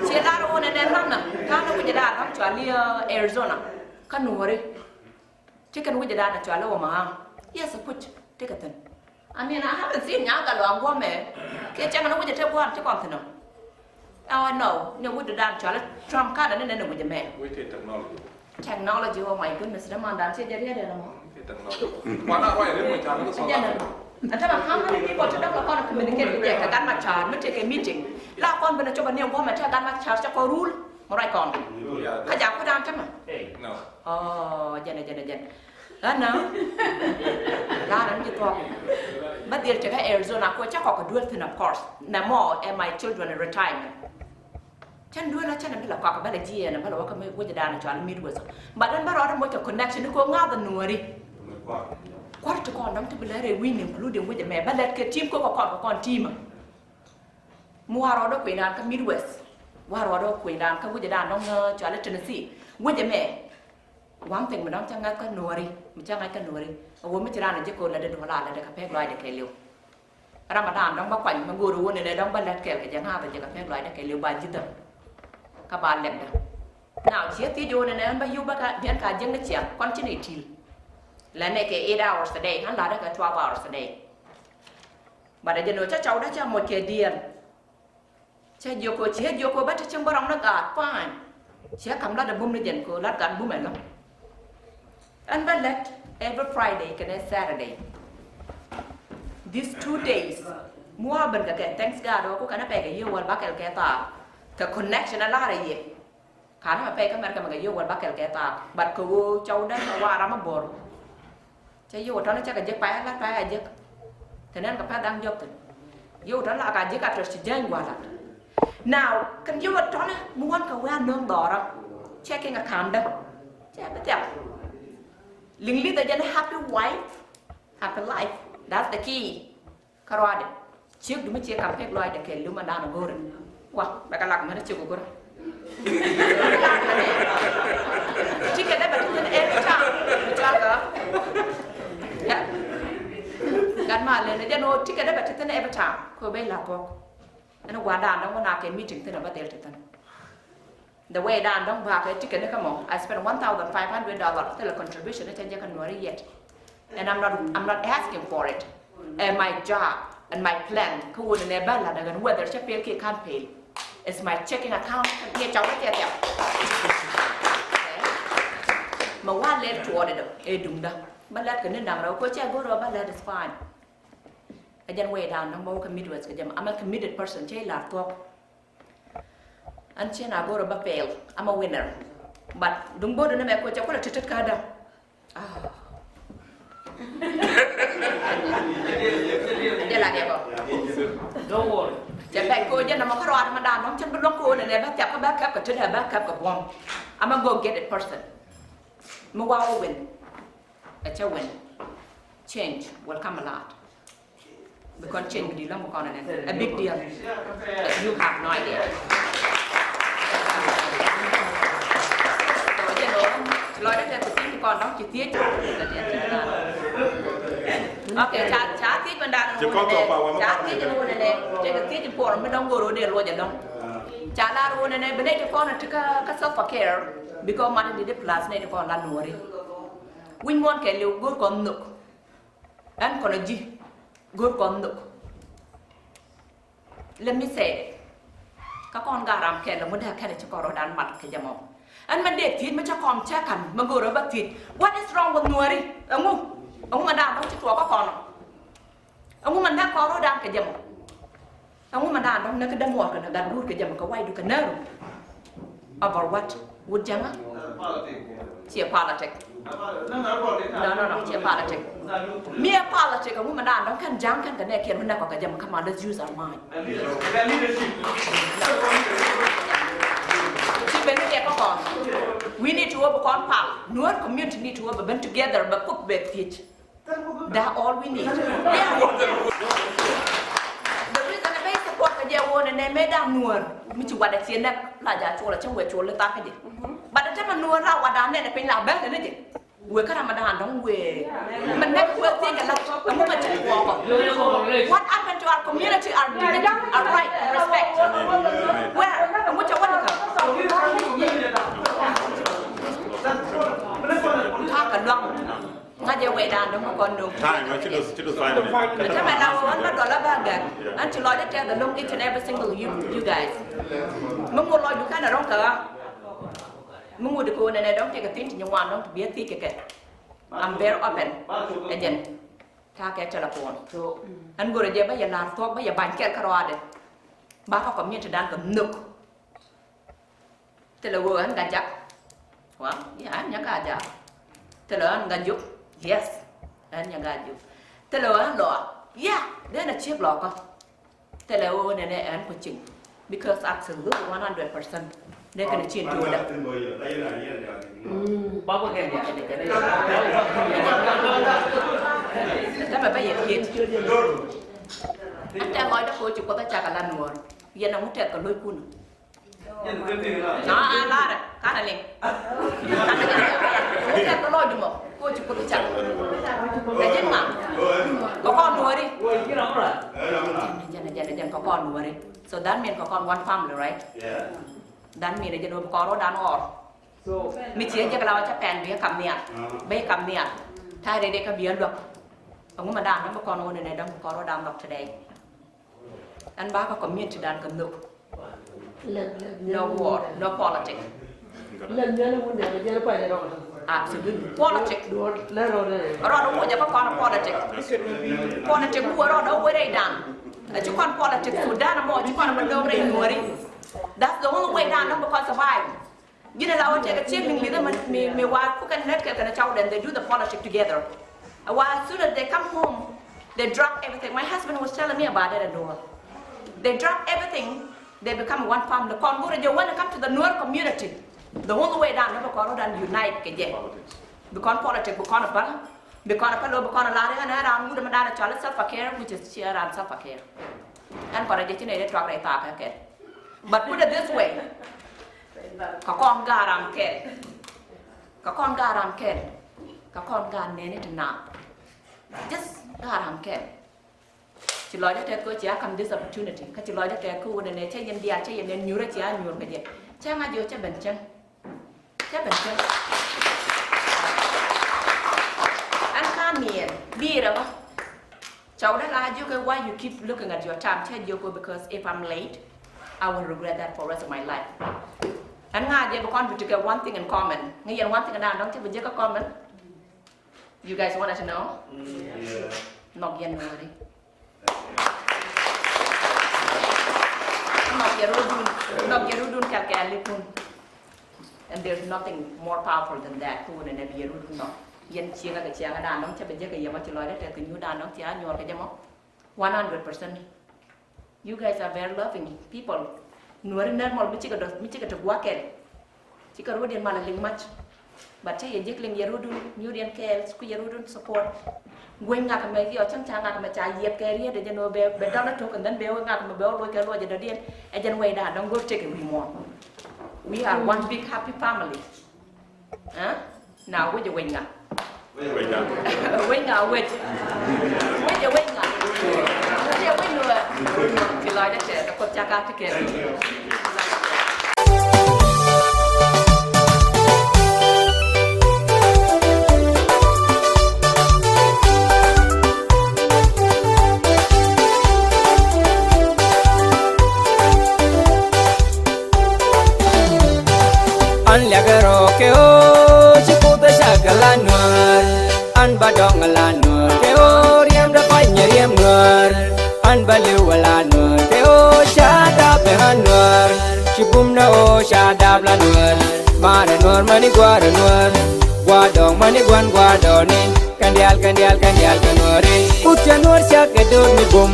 ci lar wun ɛn ɛn nana tana wi̱cɛ da̱a̱ kam cɔal i̱ Arizona kä Nuɔ̱ri. Ti kɛn wi̱cɛ da̱a̱n a cɔal i̱ Omaha. Yes, a puc ti kɛ thi̱n. I mean, I haven't seen Nyagalɔ a guɔmɛ. Kiɛ cɛŋ ni wi̱cɛ ti gua̱a̱n ti kɔn thi̱n ɔ. Oh no, ni wi̱cɛ da̱a̱n cɔal i̱ Trump Canada ni nɛn ni wi̱cɛ mɛ. Wi̱cɛ technology. Technology, oh my goodness, dämandan ci jɛ riet ɛn ɛmɔ. Wi̱cɛ technology. Kuan a ruac ri mɔ can ni sɔn. Jɛn ɛn. Ɛn tämɛ how many people ti dɔk la kɔn communicate with kɛ Gat Macar mi tekɛ meeting. La kɔn ben a cop a ni guɔmɛ ti Gat Macar cɛ kɔ rule. Mɛ ruac kɔn. Kä jaak kudan tämɛ. Ɔ jɛn ɛ jɛn ɛ jɛn. Ɛnɔ. La̱rä ni ji̱ thuɔ̱k. Bä dhil tekɛ Arizona kuɔ cä kɔk kɛ duel thi̱n, of course. Nɛ mɔ ɛ my children retirement. Cän duel a cän ɛ bi la kɔk bä la jiɛɛn bä la wä kä mi wecdan cɔal Midwest. But ɛn bä rɔɔdɛ moc kɛ connection ni kɛ ŋa̱th ɛ Nuɔ̱ri. Kua̱r ti kɔn dɔ̱ŋ ti bi lɛ rɛy wi̱i̱ni including wecɛ mɛ bä lɛt kɛ team kɛ kɔn kɛ kɔn team. Mi wa rɔɔdä kui̱dan kä Midwest, wa rɔɔdä kui̱dan kä wecdan dɔ̱ŋ cɔal i̱ Tennessee. Wecɛ mɛ. One thing mi dɔ̱ŋ cä ŋa̱th kä Nuɔ̱ri, mi cä ŋa̱th kä Nuɔ̱ri. A wä mi ci raan a ji̱ ko̱o̱l lätdɛ duɔ̱ɔ̱r la lätdɛ kɛ pek lɔaacdɛ kɛɛliw. Ram a daan dɔ̱ŋ bä kuany mi go̱o̱r wä ni nɛ dɔ̱ŋ bä lät kɛɛl kɛ jɛ ŋa̱th a ji̱ kɛ pek lɔaacdɛ kɛɛliw ba ji̱thä. Kä ba lɛpdä. Now ciɛ thiec wä ni nɛ ɣän bä yio̱w bä ka biɛn ka jiäkni ciaŋ kɔn ci nɛ ti̱l. Lɛ nɛ kɛ eight hours a day, ɣän la̱tdä kɛ twelve hours a day. But a jɛ nɔ cä cɔwdä cä moc kɛ diɛɛl. Cä jiök ɣöö ciɛ jiök ɣöö bä te cieŋ bä rɔ̱ŋ ni gaat, fine. Ciɛ ka̱m lat ɛ bum ni jɛn kɛ ɣöö lat gat bum ɛlɔ̱ŋ. Ɛn bä lät every Friday kɛnɛ Saturday. These two days mi wa ben kɛ kɛ thanks God ɣöö ku kɛn ɛ pɛy kɛ yiëë wäl ba kɛl kɛ thaak. Kɛ connection ɛ lar ɛ yɛ. Ka̱n mɛ pɛy kä Mɛrkɛ mɛ kɛ yio̱w wäl ba kɛl kɛ thaak. But kɛ ɣöö cɔwdä kɛ wa ram mi bo̱r. Cä yio̱w tɔ̱nɛ cä kɛ jek pay a lat pay a jek. Te nɛn kɛ pay da̱ŋ jɔk thi̱n. Yio̱w tɔ̱nɛ la ka jek a tɔ̱r ci jäny gua̱a̱ lat. Now kɛn ji̱ wä tɔnɛ mi wan kɛ wee a nööŋ dhɔrä. Checking account dä cɛ bi thiap. Liŋ li̱th a jɛn happy wife, happy life. That's the key. Kä ruaadɛ ciek dumi ciek kam pek lɔaacdɛ kɛ lum andan a go̱o̱rɛ. Wa bɛ kɛ lak mɛn a ciek a go̱o̱rɛ. Ticket dɛ bɛ ti thin every time. Mi cɔal kɛ. Ya. Gat ma lɛn a jɛn o ticket dɛ bɛ ti thin every time. Kɛ o ben la bok. Ɛn gua̱ndan dɔ̱ŋ wä na kɛ meeting thin a bä dhil ti thin. The way dan dɔ̱ŋ bakɛ ticket ni kä mɔ, I spent one thousand five hundred dollar thilɛ contribution ni cɛ jɛ kä Nuäri yet. And I'm not, I'm not asking for it. And my job and my plan kä wun ni bä la dagan whether cɛ pel kiɛ kan pel. It's my checking account. Ni cɔk ni cɛ thiap. Ma wa lɛt tuɔɔdɛ dɔ ɛ duŋda. Bä lɛt kɛ ni daŋ rɛw ko cɛ go̱r rɛw bä lɛt is fine. Ɛ jɛn way dan dɔ̱ŋ bä wä kä Midwest kɛ jɛ ma. I'm a committed person cɛ lar thuɔk. An cien a go̱r a bä pɛl, I'm a winner. But duŋ bo̱o̱du ni mɛ ko cɛ kulɛ titit ka dä. Ah. Jɛ la diɛ bä. Don't worry. Cɛ bɛc ko jɛ na mɔ kä ruaat ma dan dɔ̱ŋ cɛ bi luɔk ko nɛ nɛ bä thiap kä bä kɛp kä tit ɛ bä kɛp kä buɔm. I'm a go get it person. Mi wa wä win. Ɛ cɛ win. Change will come a lot. Because change bi di lɔŋ kɔn nɛ a big deal. You have no idea. So you know, lɔcdä tɛ ti ti kɔn dɔŋ ci thiec. Okay, ca ca thiec bä dan. Ci kɔn tɔ pa wa ma ca thiec ni wun nɛ. Cɛ kɛ thiec puɔr mi dɔŋ go̱r wun nɛ luɔc a dɔŋ. Ca lar wun nɛ bi nɛ ti kɔn ti kä kä self care. Because mat ni di plus nɛ ti kɔn la Nuäri. Wi̱ny muɔ̱ɔ̱n kɛ liw go̱r kɔn nhök. Ɛn kɔn a ji̱ go̱r kɔn nhök. Let me say, kä kɔn garam kɛl ɛŋu dee kɛl ci kɔn rɔ̱dan mat kɛ jɛ mɔ. Ɛn mɛ dee thiec mɛ cä kɔn cä kan mɛ go̱r ɛ bä thiec. What is wrong with Nuäri? Ɛŋu? Ɛŋu mɛ da̱a̱n dɔ̱ŋ ci tuɔɔk kä kɔn ɔ? Ɛŋu mɛ näk kɔn rɔ̱dan kɛ jɛ mɔ? Ɛŋu mɛ da̱a̱n dɔ̱ŋ näk kä dämuɔɔr kɛ näk gat guur kɛ jɛ mɔ kɛ waydu kɛ nääru? Over what? Wut Jäŋä? Ciɛ politic. No, no, no, ciɛ politic. Mi ɛ politic, ɛŋu mɛ da̱a̱n dɔ̱ŋ kɛn Jäŋ kɛn kɛ nɛɛkiɛn mi näk kɔ kɛ jɛ mɔ, come on, let's use our mind. Ci ben ni dee kä kɔn. We need to wä bi kɔn pal. Nuer community need to wä bi ben together, bɛ kup bɛ thiec. That all we need. Yeah. The reason I support kɛ jɛ wä nɛ nɛ mɛ da̱a̱n Nuer. Mi ci wat a ciɛ nɛ la ja cuɔl a cä wɛ cuɔl li thar kä jɛ. But the time Nuer la wat da̱a̱n nɛ nɛ piny la bɛ nɛ jɛ. Wek kä Ramadan dɔ̱ŋ wek. Mɛ nɛk wek thiec kɛ lath ɛŋu mɛ cɛ kuɔɔkɔ. What happened to our community, our dignity, our right and respect? Where? Ɛŋu cɛ wä ni kä? Ta̱a̱ kɛ luaŋ. Ŋa̱c jɛ wecdan dɔ̱ŋ kɔn dɔ̱ŋ. Time, ci do, ci do five minutes. Ɛn tämɛ la wä ɣän bä dɔl a bä gɛr. Ɛn ci lɔcdä tɛth ɛlɔ̱ŋ each and every single you, you guys. Mi ŋu lɔcdu kɛn ɛ ro̱ŋ kɛ ɣä. Mi ŋut kɛ ɣöö nɛnɛ dɔ̱ŋ tëëkɛ thi̱n ti nyin wan dɔ̱ŋ ti bi ɛ thiec kɛ kɛ. I'm very open. Ɛ jɛn. Ta̱a̱ kɛ telephone. Ɛn go̱rɛ jɛ bä yɛ la̱r thuɔ̱k bä yɛ ba̱ny kɛl kä rɔaadɛ. Ba kä community dan kɛ nhök. Thilɛ ɣöö ɛn Gat-jak. Wa, ya, ɛn Nya Gat-jak. Thilɛ ɣöö ɛn Gat-jok. Yes. Ɛn Nya Gat-jok. Thilɛ ɣöö ɛn Lɔa. Ya, dee nɛ ciek Lɔa kä. Thilɛ ɣöö nɛnɛ ɛn Kuɔth cieŋ. Because absolutely one hundred percent. Nɛ kɛn cieŋ ti ɣöö dɛ. Tämɛ bä yɛ kiet. Ɛn tɛ lɔcdä kɛ ɣöö ci Kuɔth a cak a la Nuɔɔr. Yɛn a ŋut tɛth kɛ lo̱ckun. Nɔ a larɛ kanɛ liŋ. Kanɛ liŋ. Wut tɛth kɛ lɔcdu mɔ. Kɛ ɣöö ci Kuoth cak. Ɛ ji̱n ŋa? Kɛ kɔn Nuɔri. Jɛn, jɛn, jɛn, jɛn kɛ kɔn Nuɔri. So that mean kɛ kɔn one family, right? That mean jɛn ɣöö bi kɔn rɔ̱dan ɣɔr. Mi ciɛ jek la wä cä pɛn bi kam nhial. Bi kam nhial. Ta̱a̱ rɛy dee kä bi a luäk. Ɛŋu mɛ dan däŋ bi kɔn ɣöö nɛnɛ däŋ bi kɔn rɔ̱dan nhɔk today. Ɛn ba kä community dan kɛ nhök. No war, no politic. Absolutely. Politic. Rɔɔdɛ wocɛ kä kɔn politic. Politic wä rɔɔdɛ wä rɛy dan. Ɛ ci kɔn politic Sudan mɔ, ci kɔn mɛ lo̱k rɛy Nuɔri. That's the only way dan däŋ bi kɔn survive. Ji̱n ɛ la wä tɛkɛ ciek liŋ li̱thä mi, mi, mi wa kukɛ nɛt kɛ kɛnɛ caw dɛn, they do the politic together. Ɛ wa, as soon as they come home, they drop everything. My husband was telling me about it and all. They drop everything. They become one family. Kɔn go̱rɛ jɛ, when it come to the Nuer community, the only way dan ni bi kɔn rɔ dan unite kɛ jɛ. Bi kɔn politics, bi kɔn a bal, bi kɔn a palo, bi kɔn a lari ɣän ran wut mi dan a cɔal Salva Kiir, which is ci ran Salva Kiir. Ɛn kɔn a jɛ ci nɛ jɛ tuak rɛy thaak kɛ kɛl. But put it this way, ka kɔn gaat ram kɛl, ka kɔn gaat ram kɛl, ka kɔn gaat nɛni ti naam. Just gaat ram kɛl. Ci lɔcdä tɛth kä ci a ka̱m this opportunity. Kä ci lɔcdä tɛth kä wut ɛnɛ cä yɛn diaal, cä yɛn ɛn nyuurä, ci a nyuur kä jɛ. Cä ŋa̱c jiök cä ben cäŋ. Cä ben cäŋ. Ɛn ka miɛn bi̱i̱rä bä. Cɔwdä la jiök kɛ, why you keep looking at your time? Cä jiök kɛ, because if I'm late, I will regret that for rest of my life. Ɛn ŋa̱c jɛ bi kɔn bi tekɛ one thing in common. Ŋäc yɛn one thing dan dɔ̱ŋ cä bi jek kä common. You guys wanted to know? Mm, yeah. Nhɔk yɛn Nuääri. Nhɔk yɛn rɔ̱dun, nhɔk yɛn rɔ̱dun kɛl kɛɛlikun. And there's nothing more powerful than that. Kä wun ɛnɛ bi yɛn rɔ̱dun nhɔk. Yɛn cieŋä kɛ cieŋädan dɔ̱ŋ cä bɛ jek kɛ yɛmɔ, ci lɔcdä tɛth kɛ nyuurdan dɔ̱ŋ ci a nyuɔr kɛ jɛ mɔ. One hundred percent. You guys are very loving people. Nuääri nɛr mɔl mi cikɛ dɔth, mi cikɛ te gua̱a̱th kɛl. Cikɛ rɔ̱diɛn mal a liŋ mac. But cä yɛ jek liŋ yɛ rɔ̱dun, nyuurdiɛn kɛɛl, ku yɛ rɔ̱dun support. Gueny ŋak mɛ, yɔ cäŋ ca ŋak mɛ ca yiɛth kɛ riet ɛ jɛn ɣöö bɛ, bɛ dɔl a tok, and then bɛ wä ŋak mɛ bɛ wä loc kɛ luɔc ɛ dɔ̱diɛn. Ɛ jɛn wecdan dɔ̱ŋ go̱r tëk ɛ wi̱i̱ muɔ̱ɔ̱n. We are one big happy family. Ɛh? Na wec ɛ wec ŋa? Wec ŋa? Wec ŋa wec? Wec ɛ wec ŋa? Wec ɛ wec Nuäär. Ci lɔcdä tɛth, Kuoth ca ka ti kɛɛl. An liakɛ rɔ kɛ ɣöö ci Kuoth ɛ cakɛ la Nuäär. An ba dɔŋ la Nuäär kɛ ɣöö riɛmdɛ pany ɛ riɛm Nuäär. An ba li̱w ɛ la Nuäär kɛ ɣöö ca dap ɛ ɣän Nuäär. Ci bum ni ɣöö ca dap la Nuäär. Maarɛ Nuäär, mäni gua̱a̱rɛ Nuäär. Gua̱a̱r dɔ̱ŋ mäni gua̱n gua̱a̱r dɔ̱ŋni. Kɛn diaal, kɛn diaal, kɛn diaal kɛ Nuääri. Kuth cɛ Nuäär cak kɛ do̱r mi bum.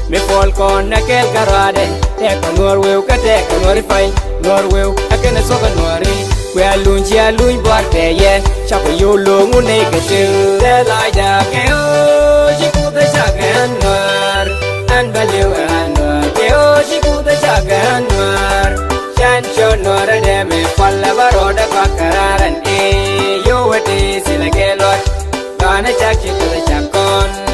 Mi puɔl kɔn nɛ kɛɛl kɛ ruaadɛ. Tɛkɛ Nuäär wëë kä tɛkɛ Nuääri pay. Nuäär wëë ɛ kɛn ɛ thok ɛ Nuääri. Kuɛ luny cia luny buar tɛ yɛ. Cakɔ yo̱o̱ lo̱o̱ŋ wun nɛy kɛ tëë. Tɛ lɔcdä kɛ ɣöö ci Kuoth ɛ cakɛ ɣän Nuäär. An bä li̱w ɛ ɣän Nuäär kɛ ɣöö ci Kuoth ɛ cakɛ ɣän Nuäär. Can cɔ Nuäär ɛ dee mi kual ɛ bä rɔɔdɛ kɔak kɛ raar ɛn ëë. Yo̱o̱ ɛ tëë thilɛ kɛ luɔt. Banɛ cak ci Kuoth ɛ cak kɔn.